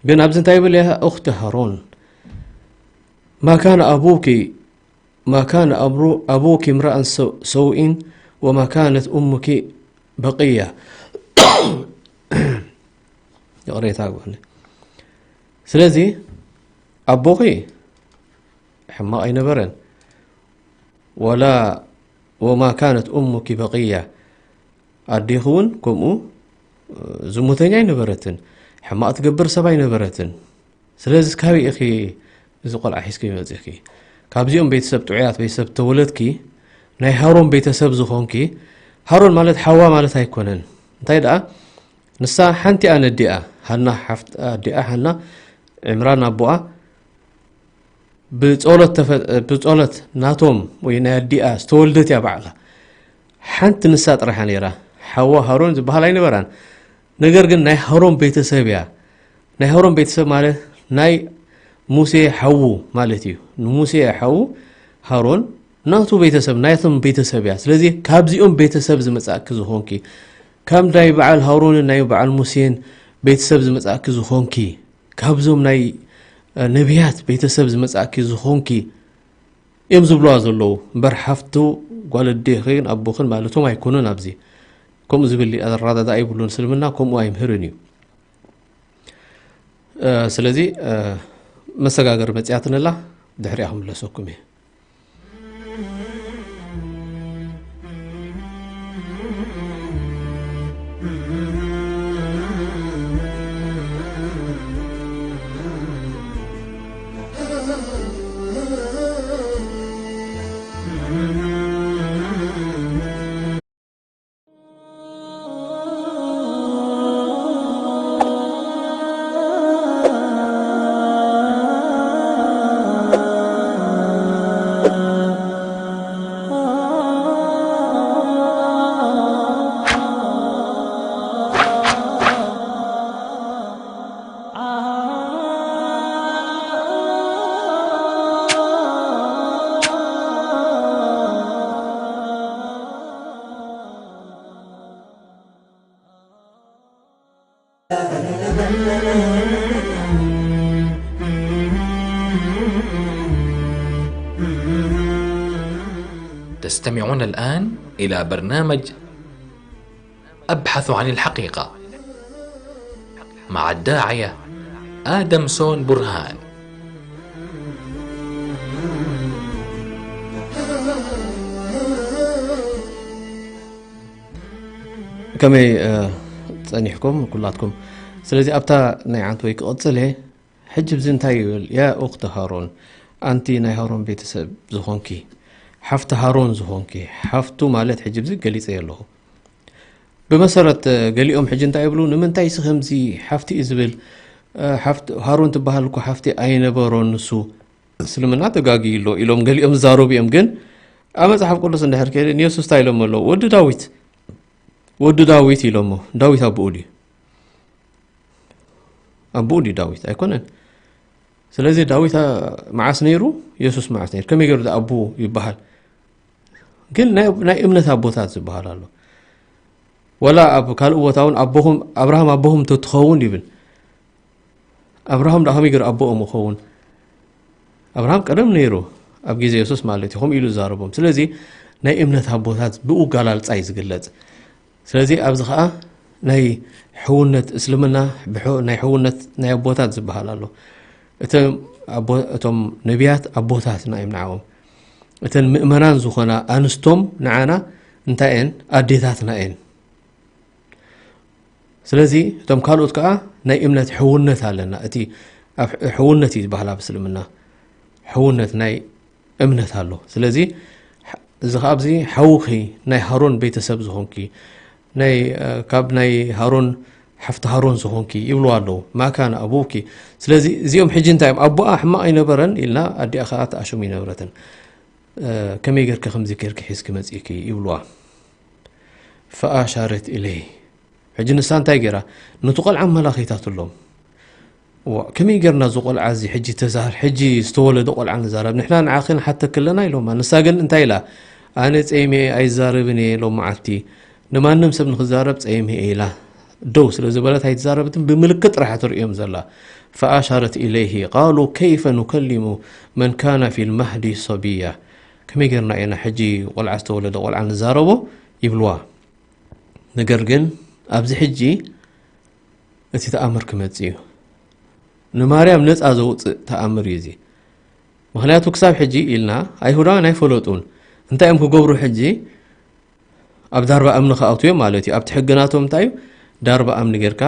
ግን ኣብዚ እንታይ ይብል? ያ ኡኽቲ ሃሮን፣ ማ ካነ ኣቡኪ ما كان أبرو-، أبوك امرأ سو-، سوء وما كانت أمك بغيا። ይቕሬታ፣ ጎኒ። ስለዚ ኣቦኺ ሕማቕ ኣይነበረን። ወላ وما كانت أمك بغيا። ኣዴኺ እውን ከምኡ፣ እ፣ ዝሙተኛ ኣይነበረትን። ሕማቕ ትገብር ሰብ ኣይነበረትን። ስለዚ ካበይ ኢኺ እዚ ቆልዓ ሒዝኪ መጺእኪ? ካብዚኦም ቤተሰብ ጥዑያት ቤተሰብ ተወለድኪ፣ ናይ ሃሮን ቤተሰብ ዝኾንኪ፣ ሃሮን ማለት ሓዋ ማለት ኣይኮነን። እንታይ ደኣ፣ ንሳ ሓንቲ እያ ነዲኣ፣ ሃና ሓፍት-፣ ኣዲኣ ሃና፣ ዕምራን ኣቦኣ፣ ብጸሎት ተፈ-፣ ብጸሎት ናቶም ወይ ናይ ኣዲኣ ዝተወልደት እያ ባዕላ። ሓንቲ ንሳ ጥራሓ ነይራ። ሓዋ ሃሮን ዝበሃል ኣይነበራን። ነገር ግን ናይ ሃሮን ቤተሰብ እያ። ናይ ሃሮን ቤተሰብ ማለት ናይ ሙሴ ሓዉ ማለት እዩ። ንሙሴ ሓዉ ሃሮን ናቱ ቤተሰብ፣ ናይቶም ቤተሰብ እያ። ስለዚ ካብዚኦም ቤተሰብ ዝመጻእኪ ዝኾንኪ፣ ካብ ናይ በዓል ሃሮንን ናይ በዓል ሙሴን ቤተሰብ ዝመጻእኪ ዝኾንኪ፣ ካብዞም ናይ፣ እ፣ ነቢያት ቤተሰብ ዝመጻእኪ ዝኾንኪ እዮም ዝብልዋ ዘለዉ። እምበር ሓፍቱ ጓል ኣዴኽን ኣቦኽን ማለቶም ኣይኮኑን። ኣብዚ ከምኡ ዝብል ኣረዳድኣ የብሉን። እስልምና ከምኡ ኣይምህርን እዩ። እ፣ ስለዚ፣ እ፣ መሰጋገሪ መጽያትንላ ድሕሪኣ ክምለሰኩም እየ። تستمعون الآن إلى برنامج أبحث عن الحقيقة مع الداعية آدم سون برهان. ከመይ፣ እ፣ ጸኒሕኩም ኩላትኩም? ስለዚ ኣብታ ናይ ዓንት ወይ ክቕጽል እየ። ሕጂ ብዚ እንታይ ይብል? ያ ኡኽቲ ሃሮን፣ ኣንቲ ናይ ሃሮን ቤተሰብ ዝኾንኪ፣ ሓፍቲ ሃሮን ዝኾንኪ፣ ሓፍቱ ማለት ሕጂ ብዚ ገሊጸ ኣለኹ። ብመሰረት፣ እ፣ ገሊኦም ሕጂ እንታይ ይብሉ? ንምንታይ ሲ ከምዚ ሓፍቲ እዩ ዝብል? እ፣ ሓፍቲ፣ ሃሮን ትበሃል እኮ ሓፍቲ ኣይነበሮን ንሱ። እስልምና ተጋግዩ ኣሎ ኢሎም ገሊኦም ዝዛረቡ እዮም። ግን ኣብ መጽሓፍ ቅዱስ እንድሕር ከይደ ንየሱስ እንታይ ኢሎም ኣለዉ? ወዲ ዳዊት፣ ወዲ ዳዊት ኢሎሞ። ዳዊት ኣቦኡ ድዩ? ኣቦኡ ድዩ ዳዊት? ኣይኮነን። ስለዚ ዳዊት፣ አ፣ መዓስ ነይሩ? የሱስ መዓስ ነይሩ? ከመይ ገይሩ ኣቦኡ ይበሃል? ግን ናይ፣ ናይ እምነት ኣቦታት ዝበሃል ኣሎ። ወላ ኣብ ካልእ ቦታ እውን ኣቦኹም፣ ኣብርሃም ኣቦኹም እንተትኸውን ይብል። ኣብርሃም ደኣ ከመይ ገይሩ ኣቦኦም ይኸውን? ኣብርሃም ቀደም ነይሩ፣ ኣብ ግዜ የሱስ ማለት እዩ፣ ከምኡ ኢሉ ዝዛረቦም። ስለዚ ናይ እምነት ኣቦታት ብኡ ኣገላልጻ እዩ ዝግለጽ። ስለዚ ኣብዚ ኸኣ ናይ ሕውነት እስልምና፣ ብሕ-፣ ናይ ሕውነት ናይ ኣቦታት ዝበሃል ኣሎ። እቶም ኣቦ-፣ እቶም ነቢያት ኣቦታትና እዮም ንዓኦም። እተን ምእመናን ዝኾና ኣንስቶም ንዓና እንታይ እየን? ኣዴታትና እየን። ስለዚ እቶም ካልኦት ከኣ ናይ እምነት ሕውነት ኣለና። እቲ ኣብ ሕ-፣ ሕውነት እዩ ዝበሃል ኣብ እስልምና። ሕውነት ናይ እምነት ኣሎ። ስለዚ ሕ-፣ እዚ ከኣ ኣብዚ ሓውኺ ናይ ሃሮን ቤተሰብ ዝኾንኪ፣ ናይ፣ እ፣ ካብ ናይ ሃሮን ሓፍቲ ሃሮን ዝኾንኪ ይብልዋ ኣለዉ። ማ ካነ ኣቡኪ። ስለዚ እዚኦም ሕጂ እንታይ እዮም? ኣቦኣ ሕማቕ ኣይነበረን ኢልና ኣዲኣ ከኣ ትኣሽም ኣይነበረትን። እ፣ ከመይ ጌርኪ ከምዚ ጌርኪ ሒዝኪ መጺእኪ ይብልዋ። ፈኣሻረት ኢለይ። ሕጂ ንሳ እንታይ ገይራ? ነቲ ቆልዓ ኣመላኺታትሎም። ዋ፣ ከመይ ጌርና እዚ ቆልዓ እዚ ሕጂ ተዛር-፣ ሕጂ ዝተወለደ ቆልዓ ንዛረብ? ንሕና ንዓኺ ንሓተኪ ኣለና ኢሎማ። ንሳ ግን እንታይ ኢላ? ኣነ ጸይመ እየ፣ ኣይዛረብን እየ ሎም መዓልቲ። ንማንም ሰብ ንክዛረብ ጸይመ እየ ኢላ። ደው ስለ ዝበለት ኣይትዛረብትን፣ ብምልክት ጥራሕ ትርእዮም ዘላ። ፈኣሻረት ኢለይሂ ቃሉ ከይፈ ኑከሊሙ መን ካነ ፊል ማህዲ ሰብያ። ከመይ ጌርና ኢና ሕጂ ቆልዓ ዝተወለደ ቆልዓ ንዛረቦ? ይብልዋ። ነገር ግን ኣብዚ ሕጂ እቲ ተኣምር ክመጽእ እዩ። ንማርያም ነጻ ዘውጽእ ተኣምር እዩ እዚ። ምኽንያቱ ክሳብ ሕጂ ኢልና ኣይሁዳውያን ኣይፈለጡን። እንታይ እዮም ክገብሩ ሕጂ? ኣብ ዳርባ እምኒ ክኣትዉ እዮም ማለት እዩ። ኣብቲ ሕጊ ናቶም እንታይ እዩ? ዳርባ እምኒ ጌርካ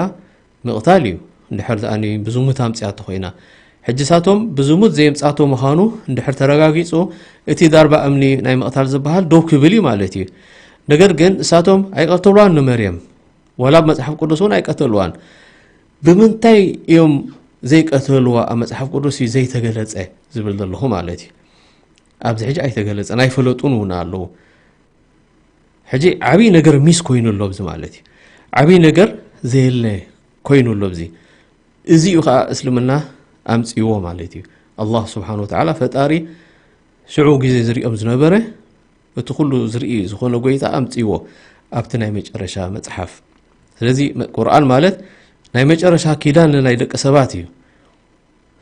ምቕታል እዩ። እንድሕር ደኣ ብዝሙት ኣምጽኣቶ ኮይና። ሕጂ ሳቶም ብዝሙት ዘየምጻቶ ምዃኑ እንድሕር ተረጋጊጹ፣ እቲ ዳርባ እምኒ ናይ ምቕታል ዝበሃል ደው ክብል እዩ ማለት እዩ። ነገር ግን እሳቶም ኣይቀተልዋን ንመርየም። ወላ ኣብ መጽሓፍ ቅዱስ እውን ኣይቀተልዋን። ብምንታይ እዮም ዘይቀተልዋ ኣብ መጽሓፍ ቅዱስ እዩ ዘይተገለጸ ዝብል ዘለኹ ማለት እዩ። ኣብዚ ሕጂ ኣይተገለጸን፣ ኣይፈለጡን እውን ኣለዉ። ሕጂ ዓብዪ ነገር ሚስ ኮይኑ ኣሎ ኣብዚ ማለት እዩ። ዓብዪ ነገር ዘየለ ኮይኑ ኣሎ ኣብዚ። እዚ እዩ ከዓ እስልምና ኣምፅዎ ማለት እዩ። ኣላህ ስብሓን ወተዓላ ፈጣሪ ሽዑ ግዜ ዝሪኦም ዝነበረ እቲ ኩሉ ዝርኢ ዝኾነ ጎይታ ኣምፅዎ ኣብቲ ናይ መጨረሻ መፅሓፍ። ስለዚ መ- ቁርኣን ማለት ናይ መጨረሻ ኪዳን ናይ ደቂ ሰባት እዩ።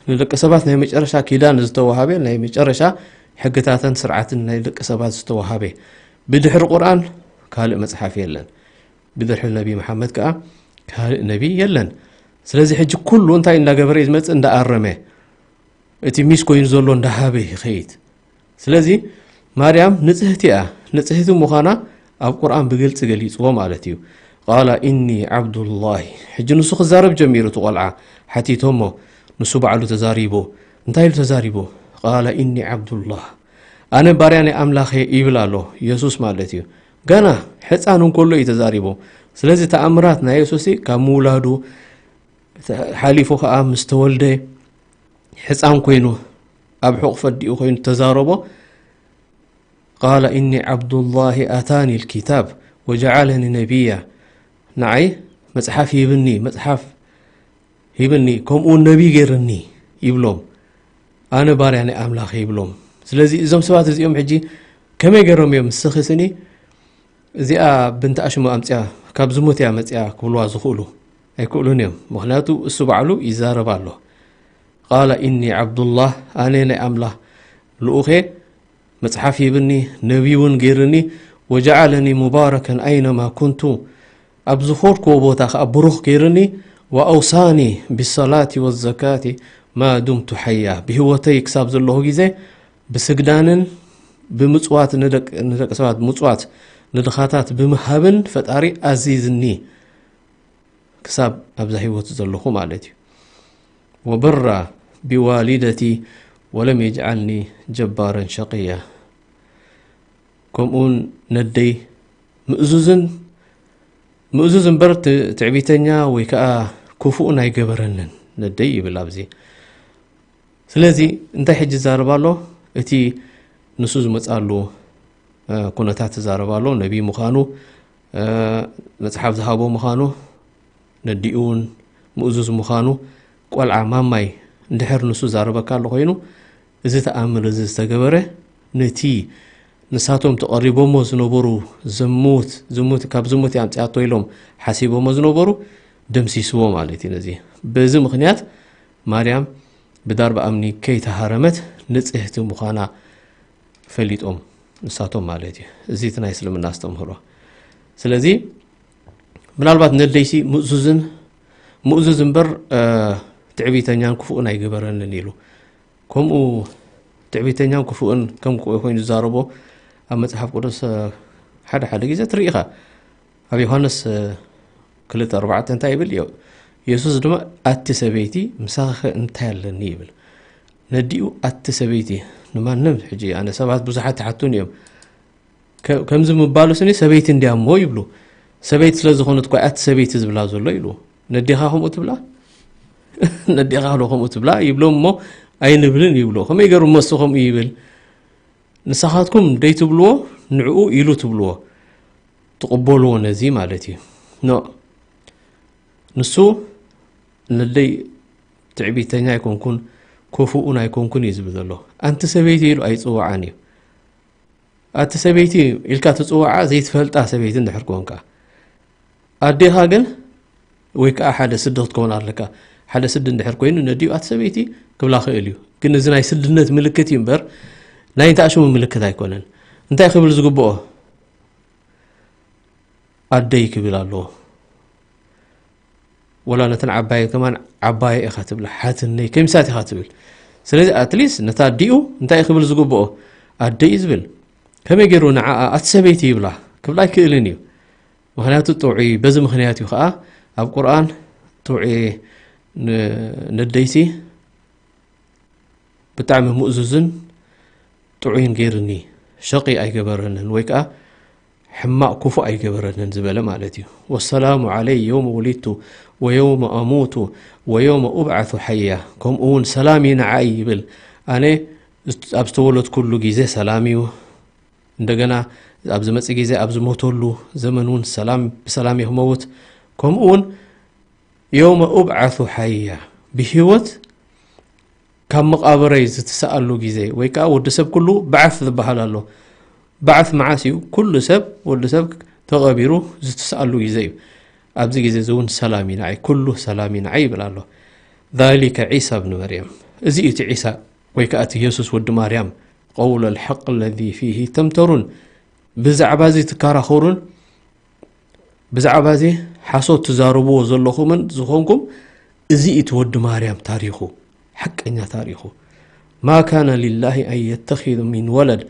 ንደቂ ሰባት ናይ መጨረሻ ኪዳን ዝተዋሃበ፣ ናይ መጨረሻ ሕግታትን ስርዓትን ናይ ደቂ ሰባት ዝተዋሃበ። ብድሕሪ ቁርኣን ካልእ መጽሓፍ የለን። ብድሕሪ ነቢ መሓመድ ከኣ ካልእ ነቢ የለን። ስለዚ ሕጂ ኩሉ እንታይ እንዳገበረ እዩ ዝመጽእ? እንዳኣረመ፣ እቲ ሚስ ኮይኑ ዘሎ እንዳሃበ ይኸይድ። ስለዚ ማርያም ንጽህቲ እያ። ንጽህቲ ምዃና ኣብ ቁርኣን ብግልጺ ገሊጽዎ ማለት እዩ። ቃለ ኢኒ ዓብዱላሂ። ሕጂ ንሱ ክዛረብ ጀሚሩ እቲ ቆልዓ። ሓቲቶሞ፣ ንሱ ባዕሉ ተዛሪቡ። እንታይ ኢሉ ተዛሪቡ? ቃለ ኢኒ ዓብዱላህ፣ ኣነ ባርያ ናይ ኣምላኽ እየ ይብል ኣሎ፣ የሱስ ማለት እዩ። ገና ሕፃን እንከሎ እዩ ተዛሪቡ። ስለዚ ተኣምራት ናይ የሱስ ካብ ምውላዱ ሓሊፉ ከኣ ምስ ተወልደ ሕፃን ኮይኑ ኣብ ሕቑፍ ኣዲኡ ኮይኑ ተዛረቦ። ቃለ ኢኒ ዓብዱላሂ ኣታኒ ልኪታብ ወጀዓለኒ ነቢያ፣ ንዓይ መጽሓፍ ሂብኒ፣ መጽሓፍ ሂብኒ፣ ከምኡ እውን ነቢይ ገይርኒ ይብሎም። ኣነ ባርያ ናይ ኣምላኽ ይብሎም። ስለዚ እዞም ሰባት እዚኦም ሕጂ ከመይ ገይሮም እዮም ንስኺ ስኒ እዚኣ ብንትኣ ሽሙ ኣምፅያ፣ ካብ ዝሙት እያ መፅያ ክብልዋ ዝኽእሉ? ኣይክእሉን እዮም። ምኽንያቱ እሱ ባዕሉ ይዛረብ ኣሎ። ቃለ ኢኒ ዓብዱላህ፣ ኣነ ናይ ኣምላኽ ልኡኸ፣ መጽሓፍ ሂብኒ፣ ነቢይ እውን ገይርኒ፣ ወጀዓለኒ ሙባረከን ኣይነማ ኩንቱ፣ ኣብ ዝኾድክዎ ቦታ ኸዓ ብሩኽ ገይርኒ፣ ወኣውሳኒ ብሰላቲ ወዘካቲ ማ ዱምቱ ሓያ፣ ብህይወተይ ክሳብ ዘለኹ ግዜ ብስግዳንን ብምጽዋት ንደቅ ንደቂ ሰባት ምጽዋት ንድኻታት ብምሃብን ፈጣሪ ኣዚዝኒ። ክሳብ ኣብዛ ህይወት ዘለኹ ማለት እዩ። ወበራ ብዋሊደቲ ወለም የጅዓልኒ ጀባረን ሸቅያ። ከምኡውን ነደይ ምእዙዝን ምእዙዝ እምበር ት- ትዕቢተኛ ወይ ከዓ ክፉእን ኣይገበረንን ነደይ ይብል ኣብዚ። ስለዚ እንታይ ሕጂ ይዛረብ ኣሎ? እቲ ንሱ ዝመፅኣሉ ኩነታት ይዛረብ ኣሎ። ነቢይ ምዃኑ፣ መፅሓፍ ዝሃቦ ምዃኑ፣ ነዲኡ እውን ምእዙዝ ምዃኑ፣ ቆልዓ ማማይ እንድሕር ንሱ ዛረበካ ኣሎ ኮይኑ፣ እዚ ተኣምር እዚ ዝተገበረ ነቲ ንሳቶም ተቐሪቦሞ ዝነበሩ ዝሙት ዝሙት ካብ ዝሙት ኣምፅኣቶ ኢሎም ሓሲቦሞ ዝነበሩ ደምሲስዎ ማለት እዩ። ነዚ በዚ ምኽንያት ማርያም ብዳርባ እምኒ ከይተሃረመት ንፅህቲ ምዃና ፈሊጦም ንሳቶም ማለት እዩ። እዚ እቲ ናይ እስልምና ኣስተምህሮ። ስለዚ ምናልባት ነደይሲ ምእዙዝን ምእዙዝ እምበር ትዕቢተኛን ክፉእን ኣይገበረንን ኢሉ። ከምኡ ትዕቢተኛን ክፉእን ከም ኮይኑ ዝዛረቦ ኣብ መፅሓፍ ቅዱስ ሓደ ሓደ ግዜ ትርኢ ኢኻ። ኣብ ዮሃንስ ክልተ ኣርባዕተ እንታይ ይብል? የሱስ ድማ ኣቲ ሰበይቲ ምሳኺ እንታይ ኣለኒ ይብል። ነዲኡ ኣቲ ሰበይቲ ንማንም ሕጂ ኣነ ሰባት ብዙሓት ትሓቱን እዮም። ከምዚ ምባሉ ስኒ ሰበይቲ እንዲያ እሞ ይብሉ። ሰበይቲ ስለ ዝኾነት እኳ ኣቲ ሰበይቲ ዝብላ ዘሎ ይሉ። ነዲኻ ከምኡ ትብላ ነዲኻ ዶ ከምኡ ትብላ ይብሎም እሞ ኣይንብልን ይብሉ። ከመይ ገሩ መሱ ከምኡ ይብል? ንሳኻትኩም ደይ ትብልዎ ንዕኡ ኢሉ ትብልዎ ትቕበልዎ ነዚ ማለት እዩ። ኖ ንሱ ነደይ ትዕቢተኛ ኣይኮንኩን ክፉእን ኣይኮንኩን እዩ ዝብል ዘሎ። ኣንቲ ሰበይቲ ኢሉ ኣይፅዋዓን እዩ። ኣቲ ሰበይቲ ኢልካ ትፅዋዓ ዘይትፈልጣ ሰበይቲ እንድሕር ኮንካ፣ ኣዴኻ ግን ወይ ከዓ ሓደ ስዲ ክትከውን ኣለካ። ሓደ ስዲ እንድሕር ኮይኑ ነዲኡ ኣቲ ሰበይቲ ክብላ ክእል እዩ። ግን እዚ ናይ ስድነት ምልክት እዩ እምበር ናይ እንታይ ሽሙ ምልክት ኣይኮነን። እንታይ ክብል ዝግብኦ? ኣደይ ክብል ኣለዎ። ወላ ነተን ዓባየን ከማን ዓባየ ኢኻ ትብላ፣ ሓትነይ ከሚሳት ኢኻ ትብል። ስለዚ ኣትሊስ ነታ ኣዲኡ እንታይ ክብል ዝግብኦ? ኣደይ እዩ ዝብል። ከመይ ገይሩ ንዓኣ ኣቲ ሰበይቲ ይብላ ክብላ ኣይክእልን እዩ። ምኽንያቱ ጥዑይ በዚ ምኽንያት እዩ ከዓ ኣብ ቁርኣን ጥዑይ ን- ነደይሲ ብጣዕሚ ምእዙዝን ጥዑይን ገይርኒ ሸቂ ኣይገበረንን ወይ ከዓ ሕማቕ ክፉእ ኣይገበረንን ዝበለ ማለት እዩ። ወሰላሙ ዓለይ የውመ ውሊድቱ ወየውመ ኣሙቱ ወየውመ ኡብዓቱ ሓያ። ከምኡ እውን ሰላም እዩ ንዓይ ይብል፣ ኣነ ኣብ ዝተወለድኩሉ ግዜ ሰላም እዩ። እንደገና ኣብ ዝመጽእ ግዜ ኣብ ዝሞተሉ ዘመን እውን ሰላም፣ ብሰላም እየ ክመውት። ከምኡ እውን የውመ ኡብዓሱ ሓያ፣ ብህይወት ካብ መቓብረይ ዝትስኣሉ ግዜ፣ ወይ ከዓ ወዲ ሰብ ኩሉ በዓስ ዝበሃል ኣሎ። በዓስ መዓስ እዩ? ኩሉ ሰብ፣ ወዲ ሰብ ተቐቢሩ ዝትስኣሉ ግዜ እዩ። ኣብዚ ግዜ እዚ እውን ሰላም እዩ ንዓይ፣ ኩሉ ሰላም እዩ ንዓይ ይብል ኣሎ። ዛሊከ ዒሳ ብን መርየም፣ እዚ እዩ እቲ ዒሳ ወይ ከዓ እቲ የሱስ ወዲ ማርያም። ቀውለ ልሓቅ ለዚ ፊሂ ተምተሩን፣ ብዛዕባ እዚ ትከራኸሩን ብዛዕባ እዚ ሓሶት ትዛረብዎ ዘለኹምን ዝኾንኩም፣ እዚ እቲ ወዲ ማርያም ታሪኹ፣ ሓቀኛ ታሪኹ። ማ ካነ ሊላሂ ኣን የተኺዘ ሚን ወለድ፣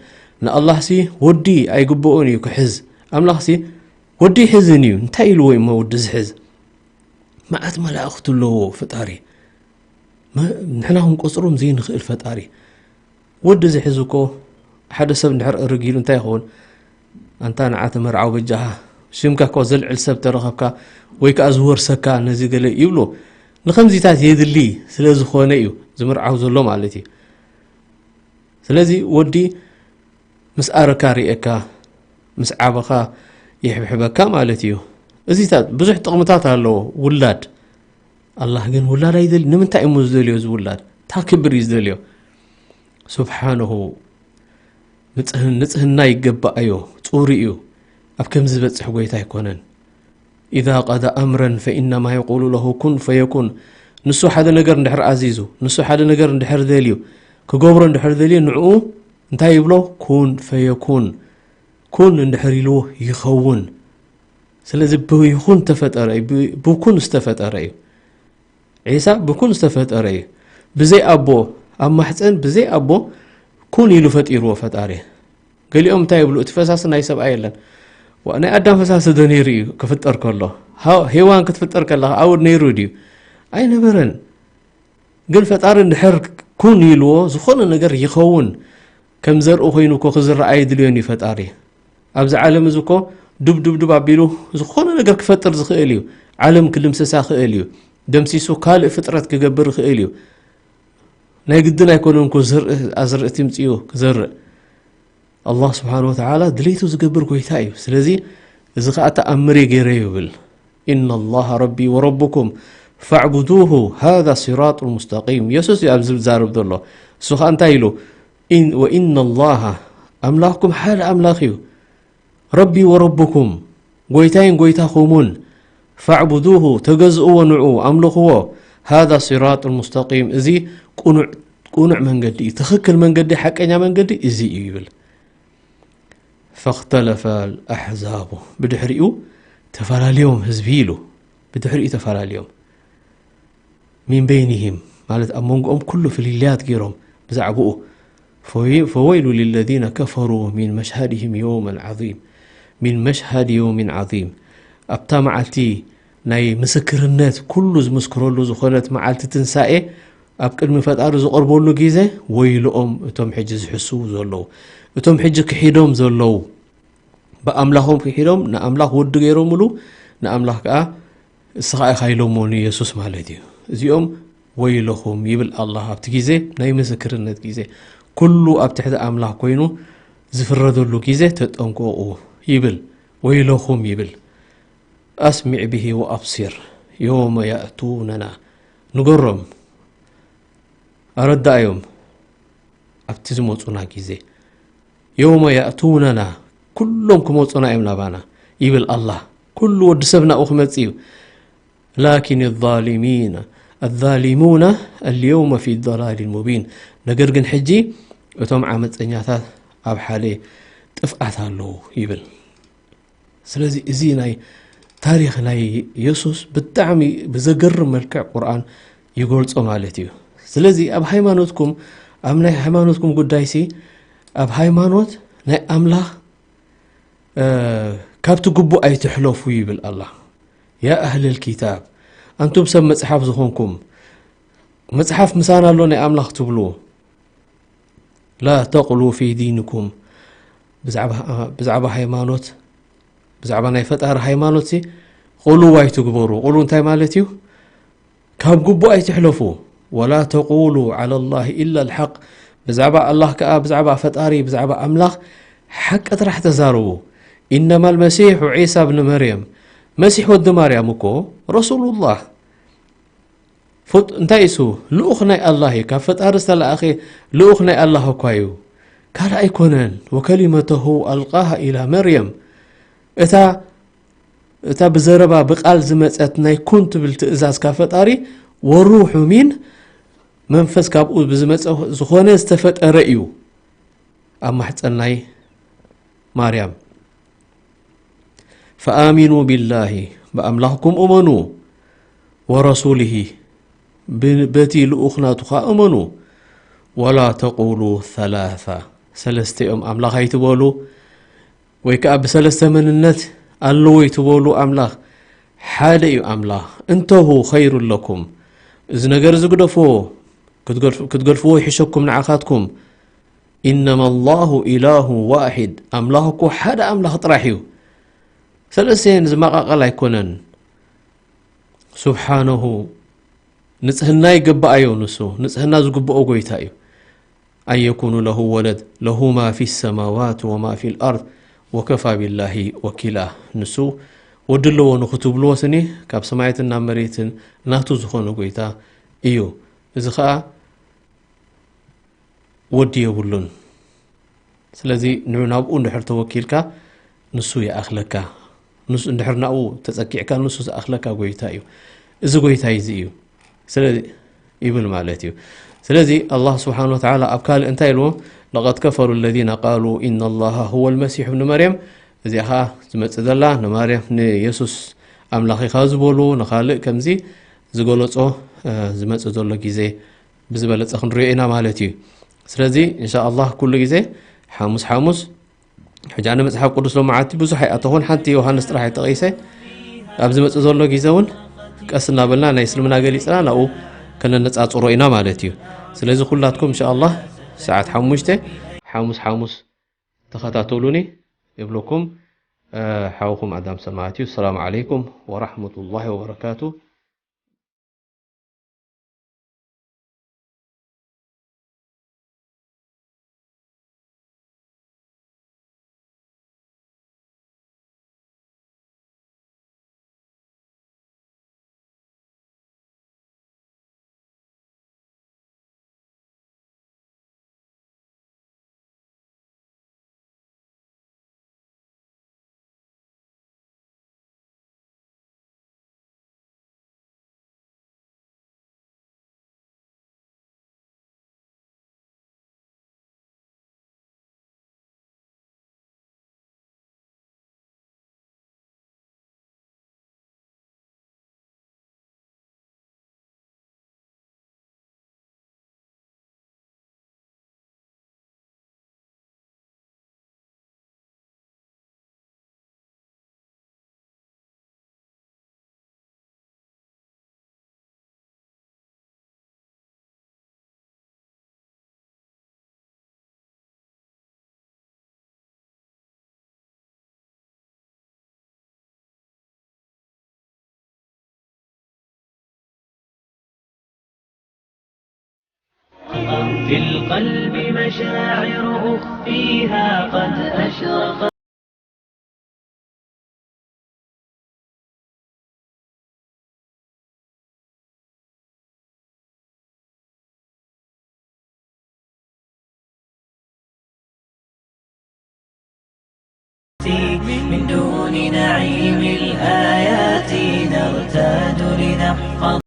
ንኣላህሲ ወዲ ኣይግብኦን እዩ ክሕዝ። ኣምላኽሲ ወዲ ይሕዝን እዩ። እንታይ ኢልዎ እሞ ወዲ ዝሕዝ? መዓት መላእኽቱ ኣለዎ ፈጣሪ። መ-፣ ንሕና ክንቆጽሮም ዘይንኽእል ፈጣሪ። ወዲ ዝሕዝ እኮ ሓደ ሰብ እንድሕር እርግ ኢሉ እንታይ ይኸውን? ኣንታ ንዓ ተመርዓው በጃኻ፣ ሽምካ እኮ ዘልዕል ሰብ ተረኸብካ ወይ ከኣ ዝወርሰካ ነዚ ገለ ይብሉ። ንኸምዚታት የድሊ ስለ ዝኾነ እዩ ዝምርዓው ዘሎ ማለት እዩ። ስለዚ ወዲ ምስ ኣረካ ርእየካ፣ ምስ ዓበኻ ይሕብሕበካ ማለት እዩ። እዚታት ብዙሕ ጥቕምታት ኣለዎ ውላድ። ኣላህ ግን ውላድ ኣይደል-፣ ንምንታይ እሞ ዝደልዮ እዚ ውላድ? እንታይ ክብር እዩ ዝደልዮ? ስብሓንሁ፣ ንጽህ-፣ ንጽህና ይገባኣዮ፣ ጽሩይ እዩ። ኣብ ከምዚ ዝበጽሕ ጎይታ ኣይኮነን። ኢዛ ቀዳ ኣምረን ፈኢነማ የቁሉ ለሁ ኩን ፈየኩን። ንሱ ሓደ ነገር እንድሕር ኣዚዙ፣ ንሱ ሓደ ነገር እንድሕር ደልዩ፣ ክገብሮ እንድሕር ደልዩ፣ ንዕኡ እንታይ ይብሎ? ኩን ፈየኩን። ኩን እንድሕር ኢልዎ ይኸውን። ስለዚ ብይኹን ተፈጠረ እዩ፣ ብ-፣ ብኩን ዝተፈጠረ እዩ። ዒሳ ብኩን ዝተፈጠረ እዩ። ብዘይ ኣቦ፣ ኣብ ማሕፀን ብዘይ ኣቦ ኩን ኢሉ ፈጢርዎ ፈጣሪ። ገሊኦም እንታይ ይብሉ? እቲ ፈሳሲ ናይ ሰብኣይ የለን። ዋ፣ ናይ ኣዳም ፈሳሲ ዶ ነይሩ እዩ ክፍጠር ከሎ? ሃ-፣ ሄዋን ክትፍጠር ከላ ኣብኡ ነይሩ ድዩ? ኣይነበረን። ግን ፈጣሪ እንድሕር ኩን ኢልዎ፣ ዝኾነ ነገር ይኸውን። ከም ዘርኢ ኮይኑ እኮ ክዝረእ ኣይድልዮን እዩ ፈጣሪ። ኣብዚ ዓለም እዚ እኮ ዱብ ዱብ ዱብ ኣቢሉ ዝኾነ ነገር ክፈጥር ዝኽእል እዩ። ዓለም ክድምስሳ ክእል እዩ። ደምሲሱ ካልእ ፍጥረት ክገብር ይኽእል እዩ። ናይ ግድን ኣይኮነን እኮ ዘርኢ፣ ኣዝርእቲ ምጽኡ ክዘርእ። ኣላህ ስብሓን ወተዓላ ድሌቱ ዝገብር ጎይታ እዩ። ስለዚ እዚ ኸዓ ተኣምር እየ ገይረ ይብል። ኢነ ላሃ ረቢ ወረብኩም ፈዕቡዱሁ ሃዛ ሲራጡን ሙስተቂም። የሱስ እዩ ኣብዚ ዝዛረብ ዘሎ። እሱ ኸዓ እንታይ ኢሉ? ኢን-፣ ወኢነ ላሃ፣ ኣምላኽኩም ሓደ ኣምላኽ እዩ። ረቢ ወረብኩም፣ ጎይታይን ጎይታኹምን፣ ፈዕቡዱሁ፣ ተገዝእዎ ንዑ፣ ኣምልኽዎ። ሃዛ ሲራጡን ሙስተቂም፣ እዚ ቁኑዕ፣ ቁኑዕ መንገዲ እዩ። ትኽክል መንገዲ፣ ሓቀኛ መንገዲ እዚ እዩ ይብል። ፈኽተለፈ ኣልኣሕዛቡ፣ ብድሕሪኡ ተፈላለዮም ህዝቢ ኢሉ። ብድሕሪኡ ተፈላለዮም። ሚን በይኒሂም፣ ማለት ኣብ መንጎኦም ኩሉ ፍልልያት ገይሮም ብዛዕባኡ። ፈወይ-፣ ፈወይሉ ሊለዚነ ከፈሩ ሚን መሽሃድሂም የውመን ዓዚም። ሚን መሽሃድ የውሚን ዓዚም። ኣብታ መዓልቲ ናይ ምስክርነት ኩሉ ዝምስክረሉ ዝኾነት መዓልቲ ትንሳኤ ኣብ ቅድሚ ፈጣሪ ዝቐርበሉ ግዜ ወይልኦም እቶም ሕጂ ዝሕስዉ ዘለዉ፣ እቶም ሕጂ ክሒዶም ዘለዉ። ብኣምላኾም ክሒዶም ንኣምላኽ ወዲ ገይሮምሉ፣ ንኣምላኽ ከኣ እስኻ ኢኻ ኢሎሞ ንየሱስ ማለት እዩ። እዚኦም ወይለኹም ይብል ኣላህ ኣብቲ ግዜ ናይ ምስክርነት ግዜ። ኩሉ ኣብ ትሕቲ ኣምላኽ ኮይኑ ዝፍረደሉ ግዜ ተጠንቀቑ ይብል። ወይለኹም ይብል። ኣስሚዕ ብሂ ወኣብሲር የውመ ያእቱነና። ንገሮም፣ ኣረዳእዮም፣ ኣብቲ ዝመጹና ግዜ። የውመ ያእቱነና፣ ኩሎም ክመጹና እዮም ናባና ይብል ኣላህ። ኩሉ ወዲ ሰብ ናብኡ ክመጽእ እዩ። ላኪን ዛሊሚን፣ ኣዛሊሙና ኣልየውመ ፊ ضላሊን ሙቢን። ነገር ግን ሕጂ እቶም ዓመፀኛታት ኣብ ሓደ ጥፍኣት ኣለዉ ይብል። ስለዚ እዚ ናይ ታሪኽ ናይ የሱስ ብጣዕሚ ብዘገርም መልክዕ ቁርኣን ይገልጾ ማለት እዩ። ስለዚ ኣብ ሃይማኖትኩም፣ ኣብ ናይ ሃይማኖትኩም ጉዳይሲ፣ ኣብ ሃይማኖት ናይ ኣምላኽ፣ እ፣ ካብቲ ግቡእ ኣይትሕለፉ ይብል ኣላህ። ያ ኣህለል ኪታብ፣ ኣንቱም ሰብ መጽሓፍ ዝኾንኩም፣ መጽሓፍ ምሳና ኣሎ ናይ ኣምላኽ ትብሉ፣ ላ ተቕሉ ፊ ዲንኩም፣ ብዛዕባ፣ ብዛዕባ ሃይማኖት ብዛዕባ ናይ ፈጣሪ ሃይማኖትሲ ቁሉው ኣይትግበሩ። ቁሉው እንታይ ማለት እዩ? ካብ ግቡእ ኣይትሕለፉ። ወላ ተቁሉ ዓላ ላሂ ኢላ ልሓቅ። ብዛዕባ ኣላህ ከኣ፣ ብዛዕባ ፈጣሪ፣ ብዛዕባ ኣምላኽ ሓቂ ጥራሕ ተዛረቡ። ኢነማ ልመሲሑ ዒሳ ብኒ መርየም፣ መሲሕ ወዲ ማርያም እኮ ረሱሉላህ፣ ፍጥ-፣ እንታይ እሱ? ልኡኽ ናይ ኣላህ እዩ። ካብ ፈጣሪ ዝተላእኸ ልኡኽ ናይ ኣላህ እኳ እዩ። ካልእ ኣይኮነን። ወከሊመተሁ ኣልቃሃ ኢላ መርየም። እታ፣ እታ ብዘረባ ብቃል ዝመጸት ናይ ኩን ትብል ትእዛዝ ካብ ፈጣሪ፣ ወሩሑ ሚን፣ መንፈስ ካብኡ ብዝመጸ ዝኾነ ዝተፈጠረ እዩ። ኣብ ማሕጸን ናይ ማርያም። ፈኣሚኑ ቢላሂ፣ ብኣምላኽኩም እመኑ፣ ወረሱሊሂ፣ ብ-፣ በቲ ልኡኽ ናቱ ኸኣ እመኑ፣ ወላ ተቁሉ ሰላሳ፣ ሰለስተ እዮም ኣምላኽ ኣይትበሉ፣ ወይ ከኣ ብሰለስተ መንነት ኣለዎ ኣይትበሉ ኣምላኽ፣ ሓደ እዩ ኣምላኽ። እንተሁ ኸይሩ ለኩም፣ እዚ ነገር እዚ ግደፍዎ፣ ክትገድፍ-፣ ክትገድፍዎ ይሕሸኩም ንዓኻትኩም። ኢነማ ላሁ ኢላሁ ዋሒድ፣ ኣምላኽ እኮ ሓደ ኣምላኽ ጥራሕ እዩ። ሰለስተ ዝመቓቐል ኣይኮነን። ሱብሓነሁ፣ ንጽህና ይግብኣዮ ንሱ፣ ንጽህና ዝግብኦ ጎይታ እዩ። ኣን የኩኑ ለሁ ወለድ፣ ለሁ ማ ፊ ሰማዋት ወማ ፊ ልኣርድ፣ ወከፋ ቢላሂ ወኪላ። ንሱ ወዲ ኣለዎ ንኽትብልዎ ስኒ፣ ካብ ሰማያትን ናብ መሬትን ናቱ ዝኾነ ጎይታ እዩ። እዚ ኸኣ ወዲ የብሉን። ስለዚ ን-፣ ናብኡ እንድሕር ተወኪልካ፣ ንሱ ይኣኽለካ። ንሱ እንድሕር ናብኡ ተጸጊዕካ፣ ንሱ ዝኣኽለካ ጎይታ እዩ። እዚ ጎይታ እዚ እዩ። ስለ-፣ ይብል ማለት እዩ። ስለዚ ኣላህ ስብሓን ወተዓላ ኣብ ካልእ እንታይ ኢልዎ? ለቀድ ከፈሩ ለዚነ ቃሉ ኢነ ላሃ ሁወ ልመሲሕ እብኒ መርየም። እዚኣ ኸዓ ዝመጽእ ዘላ ንማርያም፣ ንየሱስ ኣምላኽ ኢኻ ዝበሉ፣ ንኻልእ ከምዚ ዝገለጾ፣ እ፣ ዝመጽእ ዘሎ ግዜ ብዝበለጸ ክንሪኦ ኢና ማለት እዩ። ስለዚ እንሻ ኣላህ ኩሉ ግዜ ሓሙስ ሓሙስ፣ ሕጂ ኣነ መጽሓፍ ቅዱስ ሎማዓቲ ብዙሕ ኣይኣተኹን፣ ሓንቲ ዮሃንስ ጥራሕ እየ ጠቒሰ። ኣብ ዝመጽእ ዘሎ ግዜ እውን ቀስ እናበልና ናይ እስልምና ገሊጽና ናብኡ ከነነጻጽሮ ኢና ማለት እዩ። ስለዚ ኩላትኩም እንሻ ኣላህ ሰዓት ሓሙሽተ ሓሙስ ሓሙስ ተኸታተሉኒ ይብለኩም፣ እ፣ ሓውኹም ኣዳም ሰማዕት እዩ። ሰላም ዓለይኩም ወራሕመቱላሂ ወበረካቱ። في القلب مشاعر أخفيها قد أشرقت. من دون نعيم الآيات نرتاد لنحفظ.